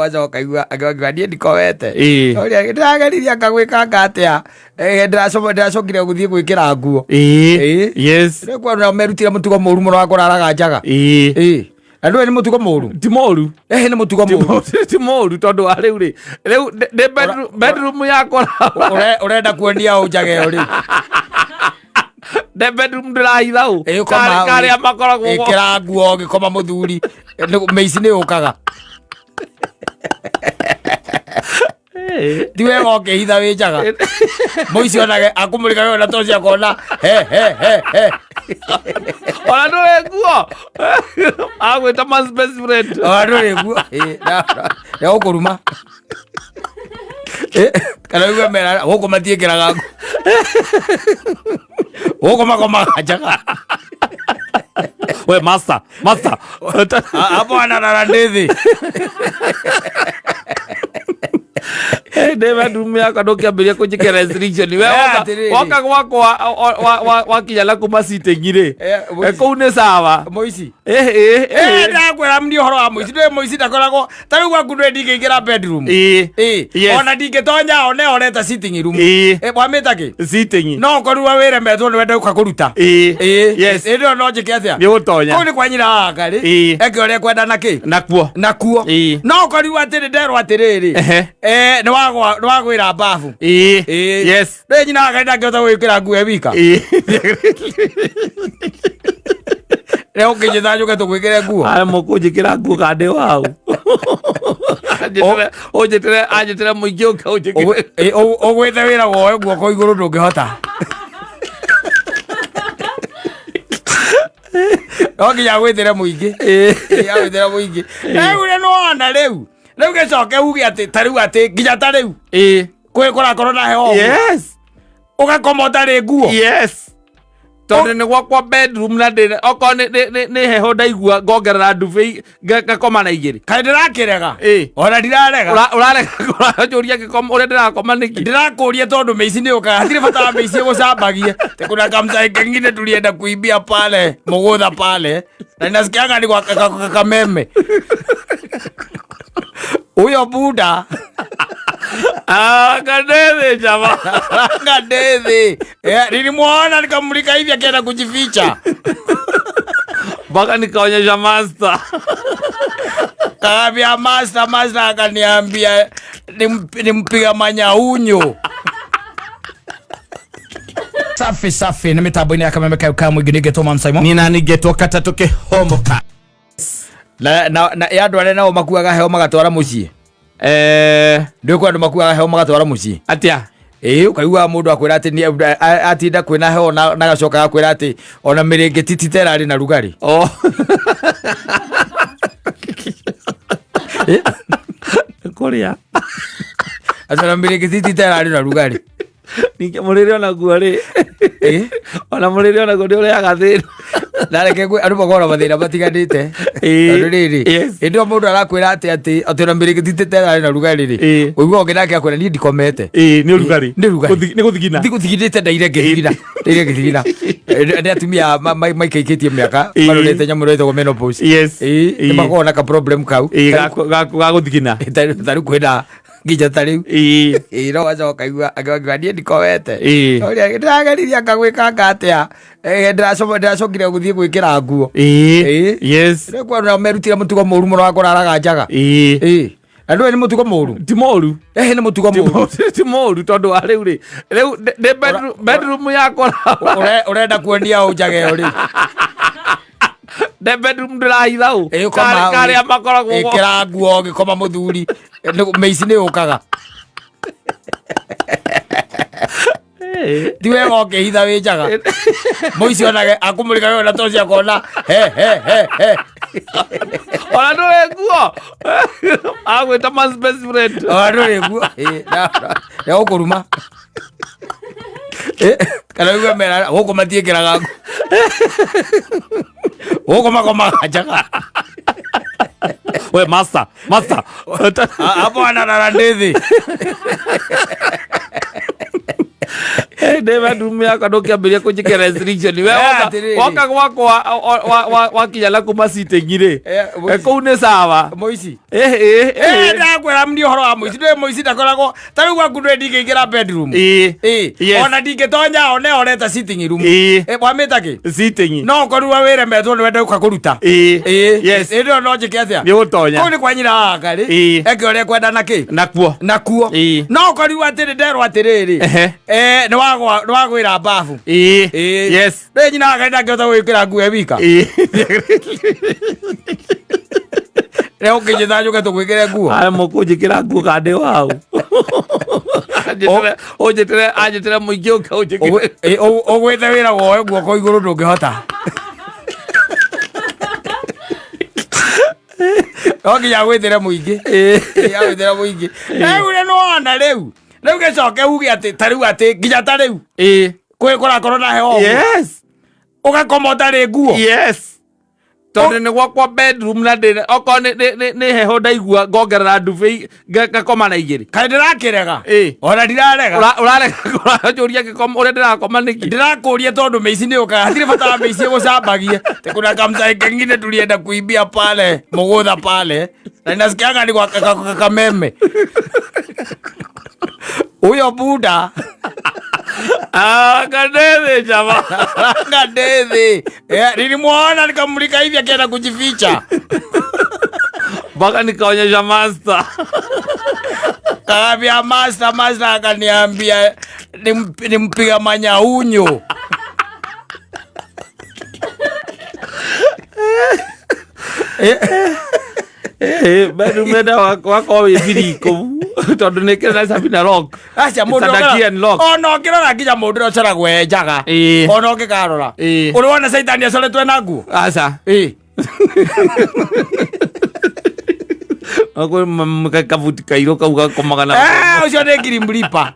Wacoka igua akiuga niĩ ndikomete. Ĩĩ. Ũrĩa ndĩrageririe ngagwĩkanga atĩa. Ndĩracokire gũthiĩ gwĩkĩra nguo. Ĩĩ. Ĩĩ. Yes. Rĩu kuona merutire mũtugo mũru mũno wa kũraraga njaga. Ĩĩ. Ĩĩ. Na ndũĩ nĩ mũtugo mũru. Ti mũru. Ĩhĩ nĩ mũtugo mũru. Ti mũru tondũ wa rĩu rĩ. Rĩu ndĩ bedroom yakwa. Ũrenda kuonia ũ njaga ĩyo rĩu. Ndĩ bedroom ndĩrahitha ũ. Ĩĩ, ũkoma Karĩa makoragwo. Ĩkĩra nguo ũgĩkoma mũthuri. Mĩici nĩ yũkaga. Ti wega ũkĩhitha wĩ njaga. Mũici onage akũmũrĩka we ona toci akona he he he he. Ona ndũrĩ nguo. Agwĩta man's best friend. Ona ndũrĩ nguo. Ĩĩ, na gũkũruma. Kana uge mera gũkũ matiĩkĩraga nguo. Gũkũ makomaga njaga. We master, master. Hapo analala ndithi. Ndĩ bedroom yakwa ndũkĩambĩrĩria kũnjĩkĩra restriction. We Atĩrĩrĩ. woka gwakwa wakinya na kuma sitting rĩ. Mũici. Kũu nĩ sawa. Mũici. Eh eh eh. Ndakwĩra mni ũhoro wa mũici ndũĩ mũici ndakoragwo ta rĩu gwaku ndũĩ ndingĩingĩra bedroom. Ĩĩ. Ĩĩ. Yes. Ona ndingĩtonya one oreta sitting room. Ĩĩ. Wamĩta kĩ? Sitting. No ũkorirwo wĩremetwo nĩ wenda ũka kũruta. Ĩĩ. Ĩĩ. Yes. Ĩndĩ ĩyo no njĩke atĩa? Nĩ ũgũtonya. Kũu nĩ kwa nyina wa Ngarĩ. Ĩĩ. Eke ũrĩa ekwenda na kĩ? Nakuo. Nakuo. Ĩĩ. No ũkorirwo atĩrĩ nderwo atĩrĩrĩ. Ehe. Nĩ wagwĩra mbabu. Ĩĩ. Ĩĩ. Yes. Ndũĩ nyina wa Ngarĩ ndangĩhota gwĩkĩra nguo e wika. Ĩĩ. Rĩu ũkĩnjĩta njũke tũgwĩkĩre nguo. Aya mũkũnjĩkĩra nguo ka ndĩ wau. Ũnjĩtĩre anjĩtĩre mũingĩ ũke ũnjĩkĩre. Ũgwĩte wĩra woe guoko igũrũ ndũngĩhota. No nginya agwĩtĩre mũingĩ. Ĩĩ. Ĩĩ, agwĩtĩre mũingĩ. Rĩu rĩ nĩwona rĩu. Rĩu gĩcoke uge atĩ ta rĩu atĩ nginya ta rĩu Ĩĩ. kwĩ kũrakorwo na heho ũguo. Yes. Ũgakoma ũtarĩ nguo. Yes. Tondũ nĩ gwakwa bedroom na ndĩ okorwo nĩ heho ndaigua ngongerera ndubi ngakoma na igĩrĩ. Kaĩ ndĩrakĩrega? Ĩĩ. Ona ndirarega. Ũrarega ũranjũria ngĩkoma ũrĩa ndĩrakoma nĩkĩ? Ndĩrakũria tondũ mĩici nĩ ũkaga hatirĩ bata wa mĩici ĩgũcambagie. Te kuna kamsai kengine tulienda kuibia pale mũgũtha pale na nasikianga ni kwa kameme huyo buda Ah, kanene jamaa. Ngandethi. Nilimwona nikamulika hivi akienda kujificha. Mpaka nikaonyesha master. Kaambia master, master akaniambia nimpiga manyaunyo. Safi safi nĩ mĩtambo-inĩ ya kameme kayo ka mũingĩ nĩngetwo Man Simon. Nina ningetwo katatũ kĩhomoka. Na ya andũ arĩa nao makuaga heo magatwara mũciĩ. Ndũĩ kwĩ andũ makuaga heo magatwara mũciĩ. Atĩa? Ĩĩ ũkaigua mũndũ akwĩra atĩ atinda kwĩna heho na agacoka agakwĩra atĩ ona mĩrĩngĩti ti ta ĩrarĩ na rugarĩ. Oh. Kũrĩa. Atĩ ona mĩrĩngĩti ti ta ĩrarĩ na rugarĩ. Ningĩ mũrĩre onaguo rĩ. Ĩĩ. Ona mũrĩre onaguo nĩ ũrĩaga thĩna. Na reke andũ makoragwo na mathĩna matiganĩte. Ĩĩ. Tondũ rĩrĩ, Yes. hĩndĩ ĩyo mũndũ arakwĩra atĩ ona mĩrĩngĩti ti ta ĩrarĩ na rugarĩ rĩ. Ĩĩ. Ũiguaga ũngĩ nake akwĩra niĩ ndikomete. Ĩĩ nĩ ũrugarĩ. Nĩ ũrugarĩ. Nĩ gũthigina. Ndigũthigithĩte ndaire ngĩthigina. Ndaire ngĩthigina. Nĩ atumia maikaikĩtie mĩaka Ĩĩ. marorete nyamũ ĩrĩa ĩtagwo menopause. Yes. Ĩĩ, nĩ Ĩĩ. makoragwo na ka problem kau. Ĩĩ ga gũthigina. Ta rĩu kwĩna nginya ta rĩu. Ĩĩ. Ĩĩ no wacoka igua akiuga niĩ ndikomete. Ĩĩ. Ũrĩa ndĩrageririe ngagwĩkanga atĩa. Ndĩracokire gũthiĩ gwĩkĩra nguo. Ĩĩ. Ĩĩ. Yes. Rĩu kuona merutire mũtugo mũru mũno wa kũraraga njaga. Ĩĩ. Ĩĩ. Na ndũĩ nĩ mũtugo mũru. Ti mũru. Ĩhĩ nĩ mũtugo mũru. Ti mũru tondũ wa rĩu rĩ. Rĩu ndĩ bedroom yakwa. Ũrenda kuonia ũ njaga ĩyo rĩu. Ndĩ bedroom ndĩrahitha ũ. Ĩĩ, ũkoma Karĩa makoragwo. Ĩkĩra nguo ũgĩkoma mũthuri. Mĩici nĩ yũkaga. Ti wega ũkĩhitha wĩ njaga. Mũici onage akũmũrĩka we ona toci akona he he he he. Ona ndũrĩ nguo. Agwĩta man's best friend. Ona ndũrĩ nguo. Ĩĩ, na gũkũruma. Kana uge mera gũkũ matiĩkĩraga nguo. Gũkũ makomaga njaga. We master, master. Hapo analala ndithi. Ndĩ bedroom yakwa ndũkĩambĩrĩria kũnjĩkĩra restriction. We Eh, woka atĩrĩrĩ. woka gwakwa wakinya na kuma sitting rĩ. Eh, Eh, kũu nĩ sawa. Mũici. Eh, eh, Eh, eh. ndakwĩra mni ũhoro wa mũici ndũĩ mũici ndakoragwo ta rĩu gwaku ndũĩ ndingĩingĩra bedroom. Ĩĩ. Ĩĩ. Yes. Ona ndingĩtonya one oreta sitting room. Ĩĩ. Eh, wamĩta kĩ? Sitting. No ũkorirwo wĩremetwo nĩ wende ũka kũruta. Ĩĩ. Ĩĩ. Yes. Ĩndĩ ĩyo no njĩke atĩa? Nĩ ũtonya. Kũu nĩ kwa nyina wa Ngarĩ. Ĩĩ. Eke ũrĩa ekwenda na kĩ? Nakuo. Nakuo. Ĩĩ. No ũkorirwo atĩrĩ nderwo atĩrĩrĩ. Ehe. Eh, nĩ wagwĩra mbabu. Ĩĩ. Ĩĩ. Yes. Ndũĩ nyina wa Ngarĩ ndangĩhota gwĩkĩra nguo e wika. Ĩĩ. Rĩu ũkĩnjĩta njũke tũgwĩkĩre nguo. Aya mũkũnjĩkĩra nguo kandĩ wau. Ũnjĩtĩre anjĩtĩre mũingĩ ũke ũnjĩkĩre. Ũgwĩte wĩra woe guoko igũrũ ndũngĩhota. No nginya gwĩtĩre mũingĩ. Nginya gwĩtĩre mũingĩ. Rĩu rĩ nĩwona rĩu. Rĩu gĩcoke uge atĩ ta rĩu atĩ nginya ta rĩu Ĩĩ. kwĩ kũrakorwo na heho ũguo. Yes. Ũgakoma ũtarĩ nguo. Yes. Tondũ nĩ gwakwa bedroom na ndĩ okorwo nĩ heho ndaigua ngongerera ndube ngakoma na igĩrĩ. Kaĩ ndĩrakĩrega? Ĩĩ. Ona ndirarega. Ũrarega ũranjũria ngĩkoma ũrĩa ndĩrakoma nĩkĩ? Ndĩrakũria tondũ mĩici nĩ ũkaga hatirĩ bata wa mĩici ĩgũcambagie. Atĩ kuna kamsai kengine tulienda kuibia pale mũgũtha pale na ninasikianga ni kwa kameme huyo buda Ah, kanene jamaa. Ngandethi. Eh, nilimwona nikamulika hivi akienda kujificha. Mpaka nikaonyesha master. Kaambia master, master akaniambia nimpiga manyaunyo. Eh, bedroom enda wakorwo wĩ thiri kũu tondũ nĩ kĩrĩ na cabi na lock. Aca mũndũ It's under key and lock. Ona ũngĩrora nginya mũndũ ũrĩa ũcoragwo e njaga. Ĩĩ. Ona ũngĩkarora. Ĩĩ. Ũrĩ wona caitani acoretwo na nguo? Aca. Ĩĩ. Kwĩ kabuti kairũ kau gakomaga na Eh, ũcio nĩ Grim Reaper.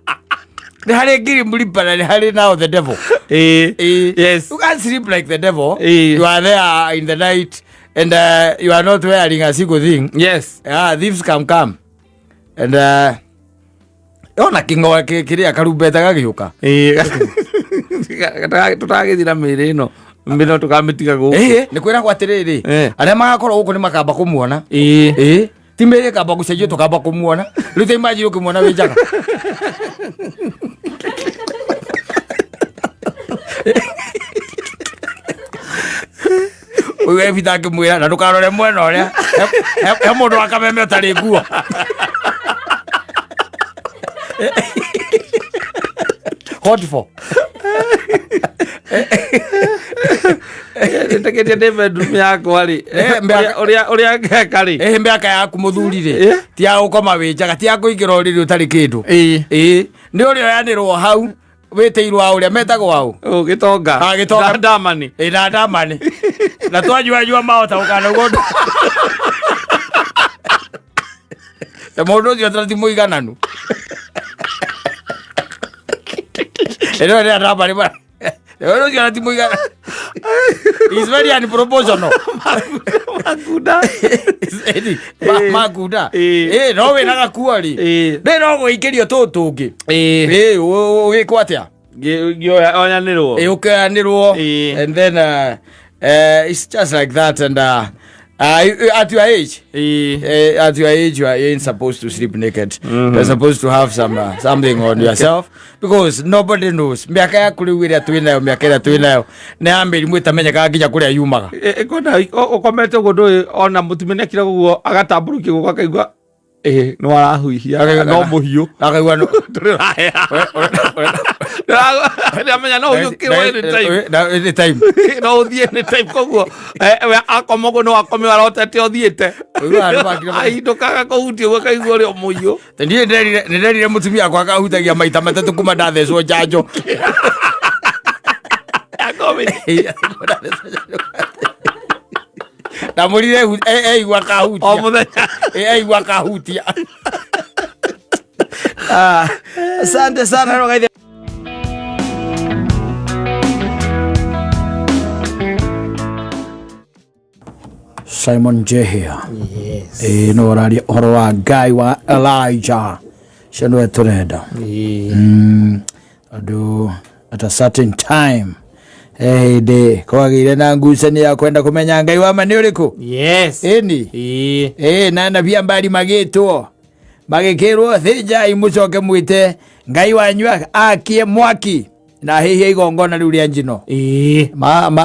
Nĩ harĩ Grim Reaper na nĩ harĩ now the devil. Ĩĩ. Eh, Yes. You can't sleep like the devil. Eh. You are there in the night and you are not wearing a single thing. Yes. Yeah, thieves can come. And ona king'oa kĩrĩa karumbeta gagĩũka. Ĩĩ. Tũtagĩthira mĩĩrĩ ĩno mĩno tũkamĩtiga gũkũ. Ĩĩ, nĩ kwĩragwo atĩrĩrĩ, Eh. arĩa magakorwo gũkũ nĩ makamba kũmuona. Ĩĩ. Ĩĩ, ti mĩĩrĩ ĩkamba gũcenjio tũkamba kũmuona. Rĩu ta imagine ũkĩmuona wĩ njaga. Ũyũ ebitha akĩmwĩra na ndũkarore mwena ũrĩa he mũndũ wa kameme ũtarĩ nguo. Hot for. Nĩtĩkĩtie ndĩ bedroom yakwa rĩ. Eh, Ũrĩa ngeka rĩ. Ĩhĩ mĩaka yaku mũthuri rĩ Eh? ti ya gũkoma wĩ njaga ti ya kũingĩra ũrĩrĩ ũtarĩ kĩndũ. Ĩĩ. Ĩĩ nĩ ũrĩa oyanĩrwo hau wĩtĩirwo aũ ũrĩa metagwo aũ. Ũ, Gĩtonga. Ah, Gĩtonga. Ndamani. Ĩ na ndamani na twanyuanyua mahota gũkana ũguo na mũndũ ũcio ta ti mũigananu ĩno nĩ andamani mũndũ ũcio ti mũigananu. He's very unproportional. Makunda. Ĩni, makunda. Ĩĩ. Ĩ no wĩna gakuo rĩ Ĩĩ. nĩ no gũikĩrio tũũ tũngĩ. Ĩĩ. Ĩ ũgĩkwo atĩa? Ngĩoyanĩrwo. Ĩ ũkĩoyanĩrwo Ĩĩ. and then it's just like that and at your age Ĩĩ. At your age you ain't supposed to sleep naked. You're supposed to have some something on yourself because nobody knows mĩaka yaku rĩu ĩrĩa twĩ nayo mĩaka ĩrĩa twĩ nayo nĩ ya mĩrimũ ĩtamenyekaga nginya kũrĩa yumaga. Kwenda ũkomete ũguo ndũĩ ona mũtumia nĩakira ũguo agatambũrũkia guoko akaigua ĩ nĩ warahuhia no mũhiũ Akaigua no ndũrĩraheha ndĩramenya no ũhiũkĩrwo anytime anytime. No ũthiĩ anytime koguo we akoma ũguo no akome arotete ũthiĩte Ũiguaga nĩ makira- ahindũkaga kũhutia ũguo akaigua ũrĩ o mũhiũ. Niĩ nĩ nderire mũtumia wakwa akahutagia maita matatũ kuma ndathecwo njanjo. Ya COVID. Ndamũrire eigua O kahutia. mũthenya. Eigua kahutia. Asante sana Rogaithe. Simon Njehia. Yes. Ĩĩ no ũraria ũhoro wa Ngai wa Elijah. Ũcio nĩwe tũrenda. Tondũ At a certain time hĩndĩ kwagĩire na ngucanio ya kwenda kũmenya Ngai wa ma nĩ ũrĩkũ. Yes. Ĩni. Ĩĩ. Ĩĩ, na anabii a Mbaali magĩtwo magĩkĩrwo, thĩnjai mũcoke mwĩte Ngai wanyu akie mwaki na hĩhie igongona rĩu rĩa njino. Ĩĩ.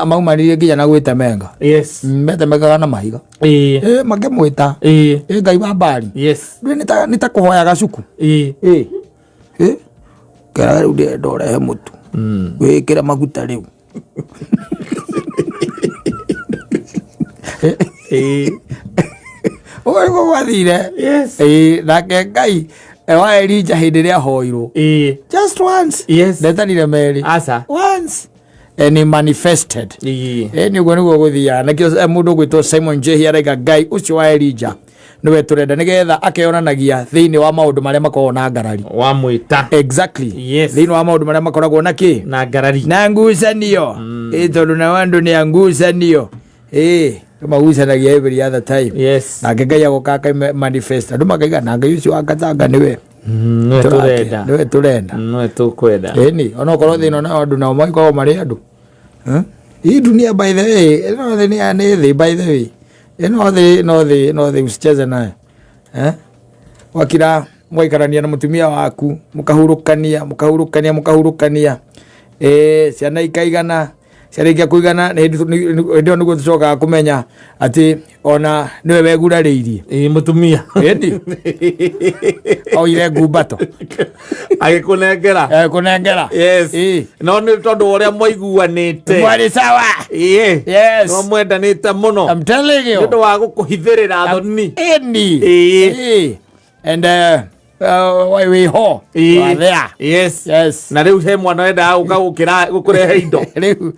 Maumanirie nginya na gwĩtemenga. Yes. Metemengaga na mahiga. Ĩĩ. Ĩ, makĩmwĩta. Ĩĩ. Ĩ, Ngai wa Mbaali. Yes. Ndũĩ nĩ ta kũhoya gacuku. Ĩĩ. Ĩ, ĩ, kera rĩu ndĩrenda ũrehe mũtu wĩkĩre maguta rĩu. Ĩĩ. Ũguo nĩguo gwathire. Yes. Ĩĩ, nake Ngai wa Elija hĩndĩ ĩrĩa ahoirwo Ĩĩ. just once. Yes. Ndetanire merĩ. Aca. Once and he manifested. Ĩĩ. Ĩ, nĩ ũguo nĩguo gũthiaga. Nakĩo mũndũ ũgwĩtwo Simon Jehi araiga Ngai ũcio wa Elija nĩwe tũrenda, nĩgetha akeyonanagia thĩinĩ wa maũndũ marĩa makoragwo na ngarari. Wamwĩta. Exactly. Yes. Thĩinĩ wa maũndũ marĩa makoragwo na kĩ Na ngarari. Na ngucanio. Ĩ, tondũ nao andũ nĩ a ngucanio. Ĩ, magucanagia every other time. Yes. Nake Ngai agoka aka manifest, andũ makaiga na Ngai ũcio wa Katanga nĩwe Nĩwe tũrenda. Nĩwe tũrenda. Nĩwe tũkwenda. Ĩni, onokorwo thĩna nao andũ nao magĩkoragwo marĩ andũ. Huh? Hii dunia, by the way, ĩno thĩ nĩ thĩ, by the way, ĩno thĩ no thĩ no thĩ, usicheze nayo, eh? Wakira mwaikarania na mũtumia waku, mũkahurũkania, mũkahurũkania, mũkahurũkania, ciana ikaigana, ciarĩkia kũigana, nĩ hĩndĩ ĩyo nĩguo tũcokaga kũmenya atĩ ona nĩwe wegurarĩirie. Ĩĩ, mũtumia. Ĩndi oire ngumbato. Agĩkũnengera. Kũnengera. Yes. Ĩĩ. No nĩ tondũ wa ũrĩa mwaiguanĩte. Mwarĩ sawa. Ĩĩ. Yes. No mwendanĩte mũno. I'm telling you. Nĩ ũndũ wa gũkũhithĩrĩra thoni. Ĩni. Ĩĩ. Ĩĩ. And wĩ ho. You are there. Yes. Yes. Na rĩu he mwana wendaga gũka gũkĩra gũkũrehe indo. Rĩu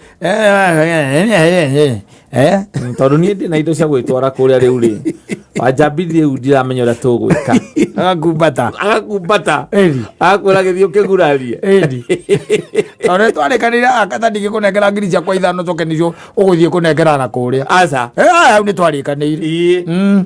Tondũ niĩ ndĩ na indo cia gwĩtwara kũrĩa rĩu rĩ wanjambirie, rĩu ndiramenya ũrĩa tũgwĩka. Agakumbata. Agakumbata. Ĩni. Agakwĩra gĩthiĩ ũkĩgurarie. Ĩni, tondũ twarĩkanĩire akata ndingĩkũnengera 5,000 coke nĩcio ũgũthiĩ kũnengera na kũrĩa. Aca. Hau nĩ twarĩkanĩire. Ĩĩ.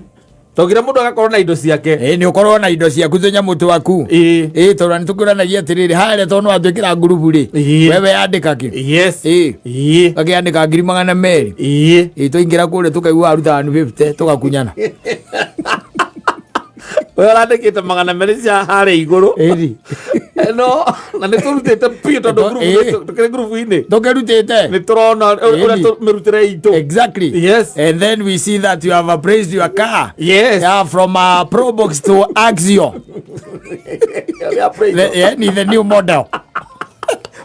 Tongire mũndũ agakorwo na indo ciake. Ĩ, nĩ ũkorwo na indo ciaku, tũnyamũ twaku. Ĩĩ. Ĩ, tondũ nĩ tũkĩũranagia atĩrĩrĩ, harĩa tondũ nĩwatwĩkĩra ngurubu rĩ, Ĩĩ. wewe yandĩka kĩ. Yes. Ĩĩ. Ĩĩ. Gakĩandĩka 200,000. Ĩĩ. Ĩ, twaingĩra kũrĩa tũkaigua aruta 150, tũgakunyana. We ũrandĩkĩte 200 cia harĩa igũrũ. Ĩni. No na nĩ tũrutĩte biũ tondũ ngurubu Ĩĩ. tũkĩrĩ ngurubu-inĩ. Tũkĩrutĩte. Nĩ tũrona ũrĩa Ĩni. mĩrutĩre itũ. Exactly. Yes. And then we see that you have appraised your car. Yes. Yeah, from Probox to Axio. The, yeah, ni the new model.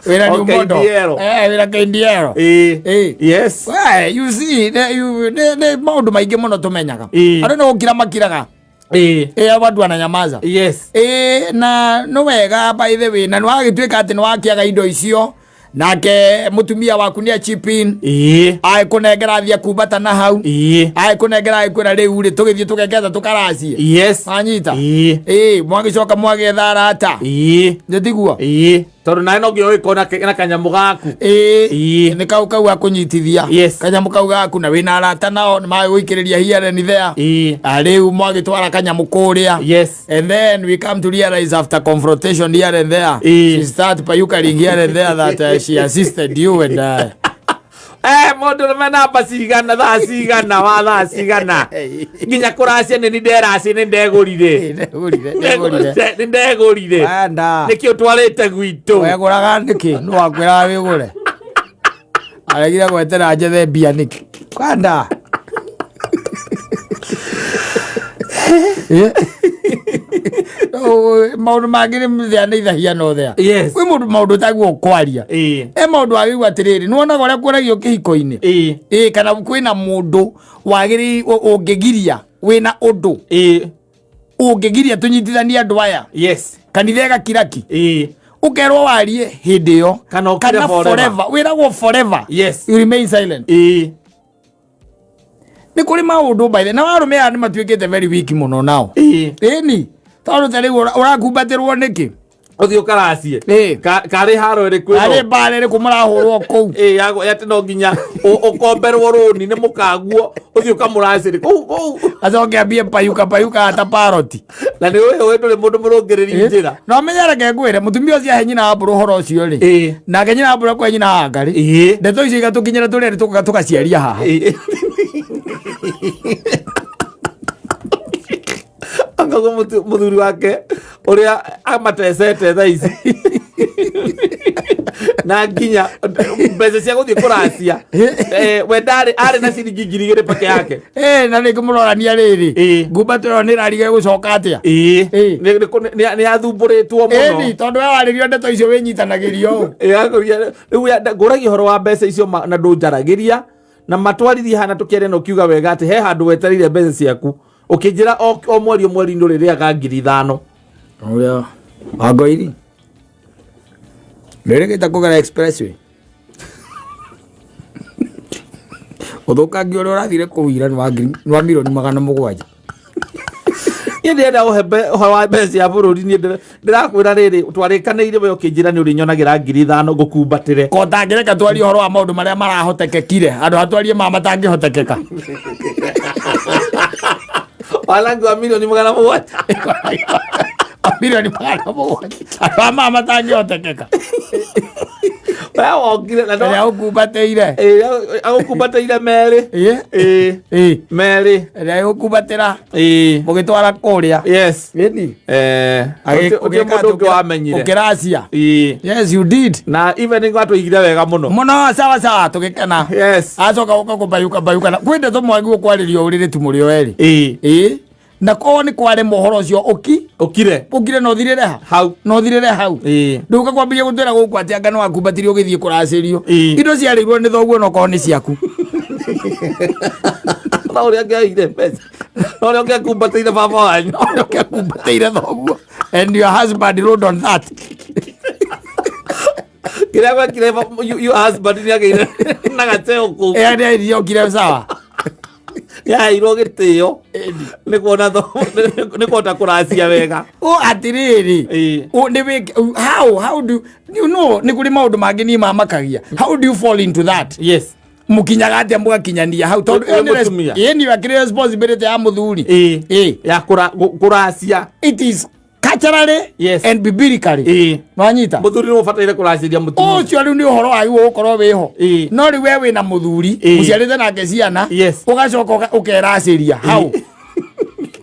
Wĩra new O model. KDL. Wĩra KDL. Ĩĩ. Ĩĩ. Yes. Well, you see, nĩ maũndũ maingĩ mũno tũmenyaga. Ĩĩ. Andũ nĩ gũkira makiraga. Ĩĩ. Ĩ, watu wananyamaza. Yes. Ĩ, na nĩ wega, by the way, na nĩ wagĩtuĩka atĩ nĩ wakĩaga indo icio, nake mũtumia waku nĩ chip in. Ĩĩ. Agĩkũnengera athiĩ akumbata na hau. Ĩĩ. Agĩkũnengera agĩkwĩra rĩu rĩ tũgĩthiĩ tũkeketha tũkaracie. Yes. Wanyita. Ĩĩ. Ĩ, mwagĩcoka mwagĩetha arata. Ĩĩ. Nĩ tiguo? Ĩĩ, tondũ nawe no nginya ũgĩkorwo na kanyamũ gaku. Ĩ. Ĩĩ. Nĩ kau gakũnyitithia. Yes. Kanyamũ kau gaku na wĩna arata nao nĩ magũikĩrĩria here and there. Ĩĩ. Na rĩu mwagĩtwara kanyamũ kũrĩa. Yes. And then we come to realize after confrontation here and there, Ĩĩ. she start payukaring here and there that she assisted you and Mũndũ rũme namba cigana, thaa cigana wa thaa cigana nginya kũracia nĩ nderacia, nĩ ndegũrire. Ndegũrire, ndegũrire. Nĩ ndegũrire. Wenda. Nĩkĩ ũtwarĩte gwitũ? Wegũraga nĩkĩ? Nĩ wakwĩraga wĩgũre? Aregire gwetera njethe mbia nĩkĩ? Kwenda. Maũndũ mangĩ nĩ thĩa nĩ ithahia no thĩa. Yes. Kwĩ mũndũ maũndũ ũtagwo kwaria. Ĩĩ. E, maũndũ wagĩrĩirwo atĩrĩrĩ, nĩ wonaga ũrĩa kwaragio kĩhiko-inĩ. Ĩĩ. Ĩ, kana kwĩna mũndũ wagĩrĩirwo ũngĩgiria wĩna ũndũ Ĩĩ. ũngĩgiria tũnyitithanie andũ aya, Yes. kanitha ĩgakiraki, Ĩĩ. ũkerwo warie hĩndĩ ĩyo. Kana ũkire forever. Wĩragwo forever. Yes. You remain silent. Ĩĩ. Nĩ kũrĩ maũndũ by the na arũme aya nĩ matuĩkĩte very weak mũno nao. Ĩĩ. Ĩni, tondũ ta rĩu ũrakumbatĩrwo nĩkĩ? Ũthiĩ ũkaracie. Ĩĩ. Karĩ haro ĩrĩkũ ĩno? Arĩ mbara ĩrĩkũ mũrahũrwo kũu? Ĩĩ, atĩ no nginya ũkomberwo rũni nĩ mũkaguo ũthiĩ ũkamũracĩre kũu kũu. Acoke ambie payuka payuka ta paroti. Na nĩ ũĩ ndũrĩ mũndũ mũrũngĩrĩri njĩra. No menye reke ngwĩre mũtumia ũcio ahe nyina wa mbũrũ ũhoro ũcio rĩ. Ĩĩ. Nake nyina wa mbũrũ akwe nyina wa ngarĩ. Ĩĩ. Ndeto icio igatũkinyĩra tũrĩ erĩ tũgaciaria haha. Ĩĩ. Anga mũthuri wake ũrĩa amatecete thaa ici na nginya mbeca cia gũthiĩ kũracia. We ndarĩ arĩ na ciringi 2,000 peke yake. Na nĩngĩ mũrorania rĩrĩ. Ĩĩ. Ngumbato ĩyo nĩ ĩrariga ĩgũcoka atĩa? Ĩĩ. Ĩĩ. Nĩ athumbũrĩtwo mũno. Ĩni tondũ we warĩrio ndeto icio wĩnyitanagĩrio ũũ. Ĩĩ, rĩu ngũragia ũhoro wa mbeca icio na ndũnjaragĩria na matwaririe hana tũkĩaria na ũkiuga wega atĩ he handũ wetereire mbeca ciaku ũkĩnjĩra o mweri o mweri nĩ ũrĩrĩaga 5,000. Ũrĩa wangoiri ndĩrĩgĩte kũgera expressway ũthũkangia ũrĩa ũrathire kũu ira nĩ wa 700,000,000. Niĩ ndĩrenda ũhe ũhoro wa mbeca cia bũrũri. Niĩ ndĩrakwĩra rĩrĩ, twarĩkanĩire we ũkĩnjĩra nĩ ũrĩnyonagĩra 5,000 ngũkumbatĩre. Ko tangĩreka twarie ũhoro wa maũndũ marĩa marahotekekire handũ hatwarie ma matangĩhotekeka. Wanangi wa 700,000,000. 700,000,000 andũ a ma matangĩhotekeka. We wokire na ĩrĩa ũkumbatĩire. Ĩĩ, agũkumbatĩire merĩ. Ĩĩ. Ĩĩ. Ĩĩ. Merĩ. Ĩrĩa ĩgũkumbatĩra Ĩĩ. mũgĩtwara kũrĩa. Yes. Ĩni. Ũtĩ mũndũ ũngĩ wamenyire. Ũkĩracia. Ĩĩ. Yes, you did. Na even nĩ gwatũigire wega mũno. Mũno, sawa sawa, tũgĩkena. Yes. Acoka gũka kũbayũka bayũka na kwĩ ndeto mwagĩrĩirwo kwarĩrio ũrĩrĩ tu mũrĩ o erĩ. Ĩĩ. Ĩĩ. Na korwo nĩ kwarema ũhoro ũcio ũki ũkire ũkire na ũthirĩre ha hau. Na ũthirĩre hau. Ĩĩ. Ndũka kwambĩrĩria gũtwĩra gũkũ atĩ anga nĩ wakumbatĩrio ũgĩthiĩ kũracĩrio. Ĩĩ. Indo ciarĩirwo nĩ thoguo no korwo nĩ ciaku. Na ũrĩa angĩaire mbeca na ũrĩa ũngĩakumbatĩire baba wanyu. Ũrĩa ũngĩakumbatĩire thoguo and your husband rode on that. Kĩrĩa gwekire your husband nĩ agĩire na gateo kũu. Ĩĩ, nĩ okire sawa. Nĩ aheirwo gĩtĩo nĩ kuona nĩ kuhota kũracia wega. O atirĩrĩ. Ĩĩ. O nĩ wĩke how do you know nĩ kũrĩ maũndũ mangĩ niĩ mamakagia. How do you fall into that? Yes. Mũkinyaga atĩa mũgakinyania hau tondũ Wĩ ĩyo nĩ mũtumia. ĩĩ nĩ akĩrĩ responsibility ya mũthuri. Ĩĩ. Ĩĩ. Ya kũracia. It is culturally Yes. and biblically. Ĩĩ. Nwanyita. Mũthuri nĩ ũbataire kũracĩria mũtumia. Ũcio rĩu nĩ ũhoro wagĩrĩirwo gũkorwo wĩho. Ĩĩ. No rĩu we wĩna mũthuri Ĩĩ. mũciarĩte nake ciana Yes. ũgacoka ũkeracĩria hau.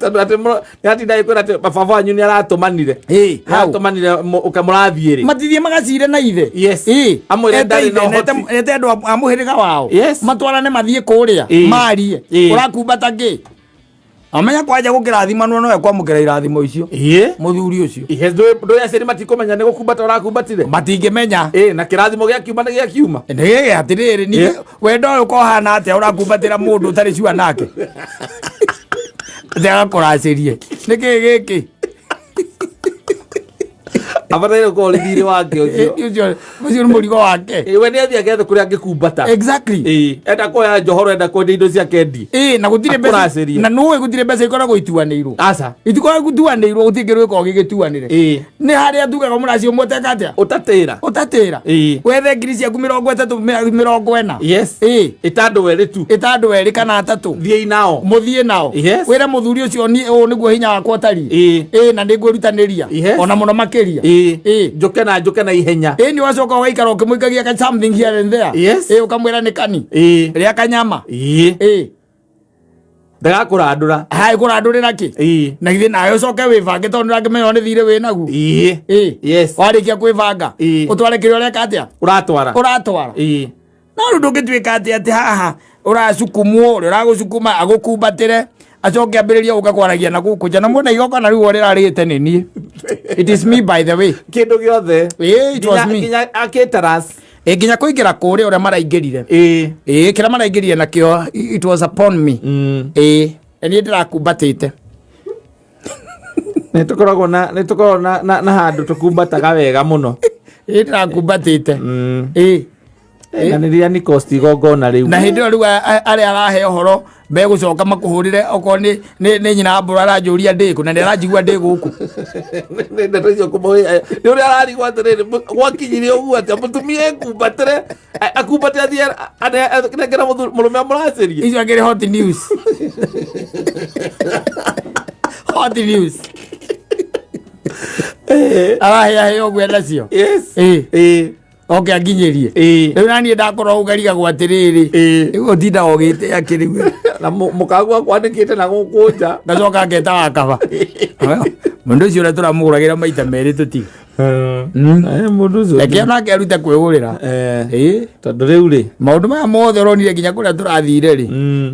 Tondũ atĩ nĩ atinda agĩkwĩra atĩ baba wanyu nĩ aratũmanire. Ĩĩ, Nĩ hau. aratũmanire ũkamũrathiĩ rĩ. Matithie magacire na ithe. Yes. Ĩĩ. Amwĩre Ete ndarĩ ithe, na ũhoti. ete andũ a mũhĩrĩga wao. Yes. Matwarane mathiĩ kũrĩa Ĩĩ. marie. Ĩĩ. Ũrakumbata kĩ amenya kwanja gũkĩrathimanwo nowe kwamũkĩra irathimo icio. Ĩĩ. Mũthuri ũcio. Yes, ndũĩ aciari matikũmenya nĩ gũkumbata ũrakumbatire. Matingĩmenya. Ĩĩ, na kĩrathimo gĩakiuma nĩ gĩakiuma. Nĩgĩgĩ atĩrĩrĩ ningĩ Ĩĩ. wendo ũyũ kohana atĩa ũrakumbatĩra mũndũ ũtarĩ cua nake atĩ agakũracĩrie nĩkĩ gĩkĩ? Abataire gũkorwo ũrĩ thiirĩ wake ũcio. Ĩ, ũcio nĩ mũrigo wake. Ĩĩ, we nĩ athiĩ agethe kũrĩa angĩkumbata. Exactly. Ĩĩ, enda kuoya njohoro, enda kwendia indo ciake endie. Ĩĩ, na gũtirĩ mbeca Akũracĩrie. na nũĩ gũtirĩ mbeca ikoragwo ituanĩirwo. Aca. Itikoragwo ituanĩirwo, gũtirĩ kĩndũ gĩkoragwo gĩgĩtuanĩre. Ĩĩ. Nĩ harĩa tugaga mũracio ũmwe ũteka atĩa. Ũtatĩra. Ũtatĩra. Ĩĩ. Wethe ngiri ciaku 30, 40. Yes. Ĩĩ. Ĩtandũ werĩ tu. Ĩtandũ erĩ kana atatũ. Thiĩi nao. Mũthiĩ nao. Yes. Wĩre mũthuri ũcio niĩ ũũ nĩguo hinya wakwa ũtariĩ. Ĩĩ. Ĩĩ, na nĩ ngwĩrutanĩria Yes. ona mũno makĩria. Ĩĩ. Ĩĩ. Njũke na ihenya. Ĩĩ, nĩ ũgacoka ũgaikara ũkĩmũikagia ka something here and there. Yes. Ĩĩ, ũkamwĩra nĩ kani Ĩĩ. rĩa kanyama. Ĩĩ. Ĩĩ. Ndagakũrandũra. Hai kũrandũrĩra kĩ? Ĩĩ. Na githĩ nawe ũcoke wĩbange tondũ nĩũrakĩmenya nĩ thirĩ wĩ naguo. Ĩĩ. Ĩĩ. Yes. Warĩkia kwĩbanga Ĩĩ. ũtware kĩrĩa ũreka atĩa ũratwara. Ũratwara. Ĩĩ. No rĩu ndũngĩtuĩka atĩ haha ũracukumwo, ũrĩa ũragũcukuma agũkumbatĩre acoke ambĩrĩrie gũka kwaragia na gũkũ nja na muona igongona rĩu ũrĩa rĩrarĩte nĩ niĩ. It is me, by the way. Kĩndũ gĩothe. Ĩĩ, it was Nginya me. nginya akĩtaras. Ĩ, nginya kũingĩra kũrĩa ũrĩa maraingĩrire. Ĩĩ. Ĩĩ, kĩrĩa maraingĩrire nakĩo, it was upon me. Ĩĩ, na niĩ ndĩrakumbatĩte. Nĩ tũkoragwo na handũ tũkumbataga wega mũno. Ĩĩ, ndĩrakumbatĩte. Ĩĩ. Na nĩ rĩrĩa nĩ cost igongona rĩu. Na hĩndĩ ĩyo rĩu arĩa arahe ũhoro Megũcoka makũhũrĩre okorwo nĩ nyina mbũra aranjũria ndĩkũ na nĩ aranjigua ndĩ gũkũ. Nĩ ndeto icio kũmũhe nĩ ũrĩa ararigwo atĩrĩrĩ, gwakinyire ũguo atĩa mũtumia ekumbatĩre, akumbate athiĩ anengera mũrũme amũracĩrie. Icio akĩrĩ hot news, hot news. Arahĩahĩa ũguo nacio. Oke anginyĩrie. Rĩu naniĩ ndakorwo ũgarigagwo atĩrĩrĩ, rĩu ũtindaga ũgĩte akĩrĩu. Na mũkagu akwandĩkĩte na gũkũ nja. Ngacoka ngeta wa kaba mũndũ ũcio ũrĩa tũramũgũragĩra maita merĩ tũtiga. Mũndũ ũcio Reke onake arute kwĩgũrĩra. Ĩ. Tondũ rĩu rĩ, maũndũ maya mothe ũronire nginya kũrĩa tũrathire rĩ,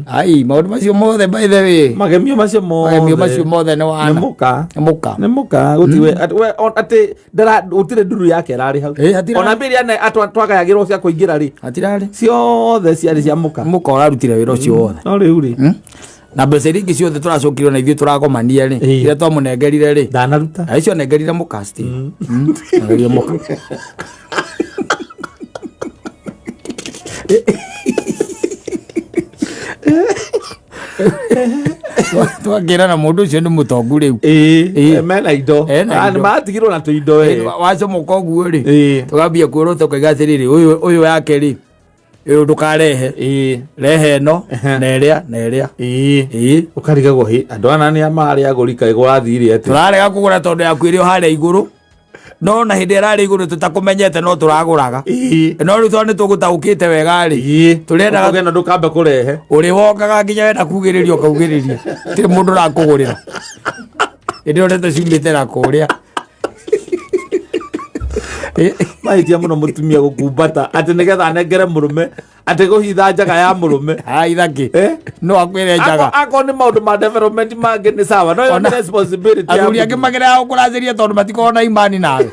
ai, maũndũ macio mothe, by the way, magemio macio mothe, magemio macio mothe nĩ nĩ wana mũka. Nĩ mũka. Nĩ mũka gũtiwe atĩ ndara gũtirĩ nduru yake ĩrarĩ hau. Ĩ, hatirarĩ. Ona mbia iria twagayagĩrwo cia kũingĩra rĩ, hatirarĩ. Ciothe ciarĩ cia mũka. Mũka ũrarutire wĩra ũcio wothe. No rĩu rĩ, Na mbeca iria ingĩ ciothe tũracokire na ithuĩ tũragomania rĩ, iria twamũnengerire rĩ, ndanaruta. Na icio nengerire mũka still. Nengerire mũka. Twakĩrana mũndũ ũcio nĩ mũtongu rĩu. Ĩĩ, mena indo. Ena Ah, indo. nĩ matigirwo na tũindo ĩ. Wacomoka ũguo rĩ, tũkambia kuorota ũkaiga atĩrĩrĩ, ũyũ yake rĩ, ũyũ ndũkarehe, rehe ĩno na ĩrĩa na ĩrĩa. Ĩĩ. Ũkarigagwo hĩ andũ ana nĩ marĩ agũri kaĩ gwathire atĩ. Tũrarega kũgũra tondũ yaku ĩrĩ o harĩa igũrũ, no na hĩndĩ ĩrarĩ igũrũ tũtakũmenyete no tũragũraga. No rĩu tondũ nĩ tũgũtaũkĩte wega rĩ, tũrendaga Ũkauga ĩno ndũkambe kũrehe. Ũrĩ wokaga nginya wenda kugĩrĩria ũkaugĩrĩria, tirĩ mũndũ ũrakũgũrĩra hĩndĩ ĩyo ndeto ciumĩte na kũrĩa. Mahĩtia mũno mũtumia gũkumbata atĩ nĩgetha anengere mũrũme, atĩ kũhitha njaga ya mũrũme. Ithaki. Eh? No akwĩre njaga. Akorwo nĩ maũndũ ma development mangĩ nĩ sawa, no ĩyo nĩ responsibility ya Athuri angĩ mũthuri. magerera gũkũracĩria tondũ matikoragwo na imani nawe.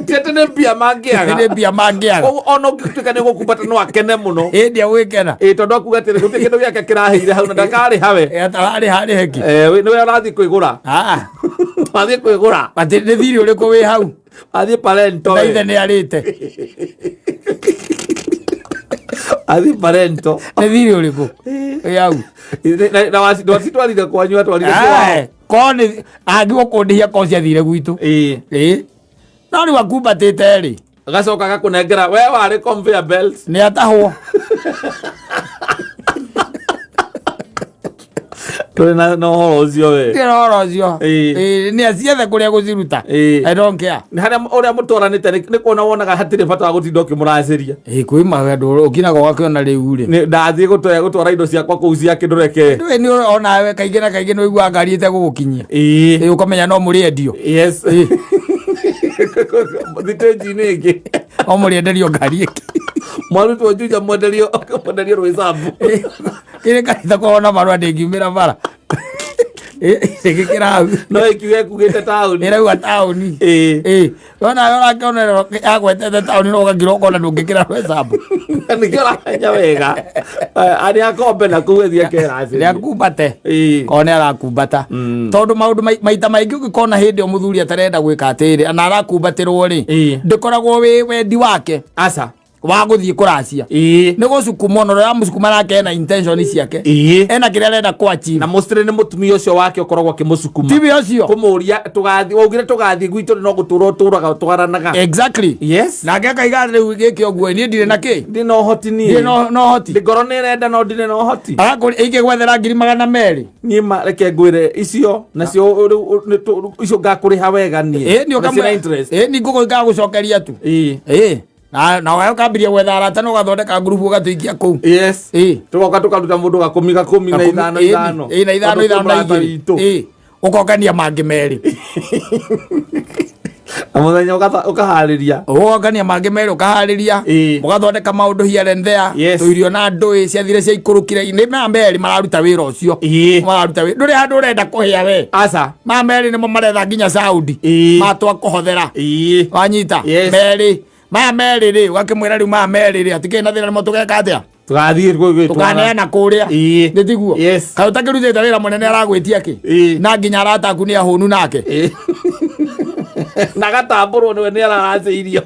Ti atĩ nĩ mbia mangĩaga. Nĩ mbia mangĩaga. Koguo ona ũngĩtuĩka nĩ gũkumbata no akene mũno. Ĩndĩ agwĩkena. Ĩ, tondũ akuga atĩrĩ gũtirĩ kĩndũ gĩake kĩraheire hau na ndakarĩha we. Atararĩ harĩ heki. Nĩwe ũrathiĩ kwĩgũra. Wathiĩ kwĩgũra. Atĩ nĩ thirĩ ũrĩkũ wĩ hau? Athiĩ parento. Na ithe nĩ arĩte. Athiĩ parento. Nĩ thirĩ ũrĩkũ wĩ hau? Na wacitwarire kwanyu, atwarire kwao. Ko nĩ angĩgwo kũndĩhia ko ciathire gwitũ. Ĩ, no rĩu akumbatĩte rĩ, Agacoka agakũnengera we warĩ conveyor belt. Nĩ atahwo. Tũrĩ na ũhoro ũcio we. Nĩ ũhoro ũcio. Ĩĩ. Ĩĩ, nĩ aciethe kũrĩa gũciruta. I don't care. Nĩ harĩa ũrĩa mũtwaranĩte nĩ kuona wonaga hatirĩ bata wa gũtinda ũkĩmũracĩria. Ĩĩ, kwĩ maũndũ ũkinaga ũgakĩona rĩu rĩ, Ndathiĩ gũtwara indo ciakwa kũu ciake ndũreke. Ndũĩ nĩ onawe kaingĩ na kaingĩ nĩ ũiguaga ngari ĩtegũgũkinyia. Ĩĩ, ũkamenya no mũrĩendio. Yes, thitĩnji-inĩ ĩngĩ. No mũrĩenderio ngari ĩngĩ. Mwarutwo Juja mwenderio rwĩcambu. Kĩrĩ kanitha korwo na marũa ndĩngiumĩra bara. Ĩgĩkĩra hau. No ĩkiuga ĩkugĩte taũni. Ĩrauga taũni. Ĩĩ. Ĩĩ, wona ũrakĩona yagwetete taũni no ũgakira ũkona ndũngĩkĩra rwĩcambu. Nĩkĩo ũramenya wega arĩ akombe na kũu ĩthiĩ akeracĩrie. Rĩakumbate. Ĩĩ. Korwo nĩ arakumbata tondũ maũndũ maita maingĩ ũngĩkona hĩndĩ ĩyo mũthuri atarenda gwĩka atĩrĩ na arakumbatĩrwo rĩ, ndĩkoragwo wĩ wendi wake aca wa gũthiĩ kũracia. Nĩ gũcukuma ona ũrĩa ũramũcukuma nake ena intention ciake, ena kĩrĩa arenda kũ achieve. Na mostly nĩ mũtumia ũcio wake ũkoragwo akĩmũcukuma. Tiwe ũcio. Kũmũria tũgathiĩ waugire tũgathiĩ gwitũ no gũtũra ũtũraga twaranaga. Exactly. Nake akaiga rĩu gĩkĩ ũguo niĩ ndirĩ na kĩ. Ndirĩ na ũhoti niĩ. Ndirĩ na ũhoti. Ngoro nĩ ĩrenda no ndirĩ na ũhoti. Ingĩgwethera 200,000. Niĩ ma reke ngwĩre icio nacio rĩu icio ngakũrĩha wega niĩ. Ĩ nĩ Na ciĩna interest. Ĩ nĩ ngũgũ ngagũcokeria tu. Ĩ na wayo ũkambiria gwetha arata na ũgathondeka ngurubu ũgatũikia kũu. Yes. Tũgoka tũkaruta mũndũ gakũmi gakũmi na ithano ithano. Ĩ, na ithano Tondũ kwĩ ithano na mũrata igĩrĩ. witũ. Ĩ, ũkongania mangĩ merĩ. Na mũthenya ũkaharĩria. Ũgokania mangĩ merĩ ũkaharĩria. Mũgathondeka maũndũ here and there. Tũirio na ndũĩ ciathire ciaikũrũkire nĩ maya merĩ mararuta wĩra ũcio. Mararuta wĩra ndũrĩ handũ ũrenda kũhĩa we. Aca. Maya merĩ nĩmo maretha nginya Saudi. Matwa kũhothera. Wanyita. Yes. Merĩ maya merĩ rĩ, ũgakĩmwĩra rĩu maya merĩ rĩ atikĩrĩ na thĩna nĩmo tũgeka atĩa? Tũgathiĩ gwĩtwara. Tũkaneana kũrĩa. Nĩ tiguo? Yes. Kaĩ ũtakĩrutĩte wĩra mũnene aragwĩtia kĩ? Na nginya arata aku nĩ ahũnu nake. Na gatambũrwo nĩwe nĩ araracĩirio.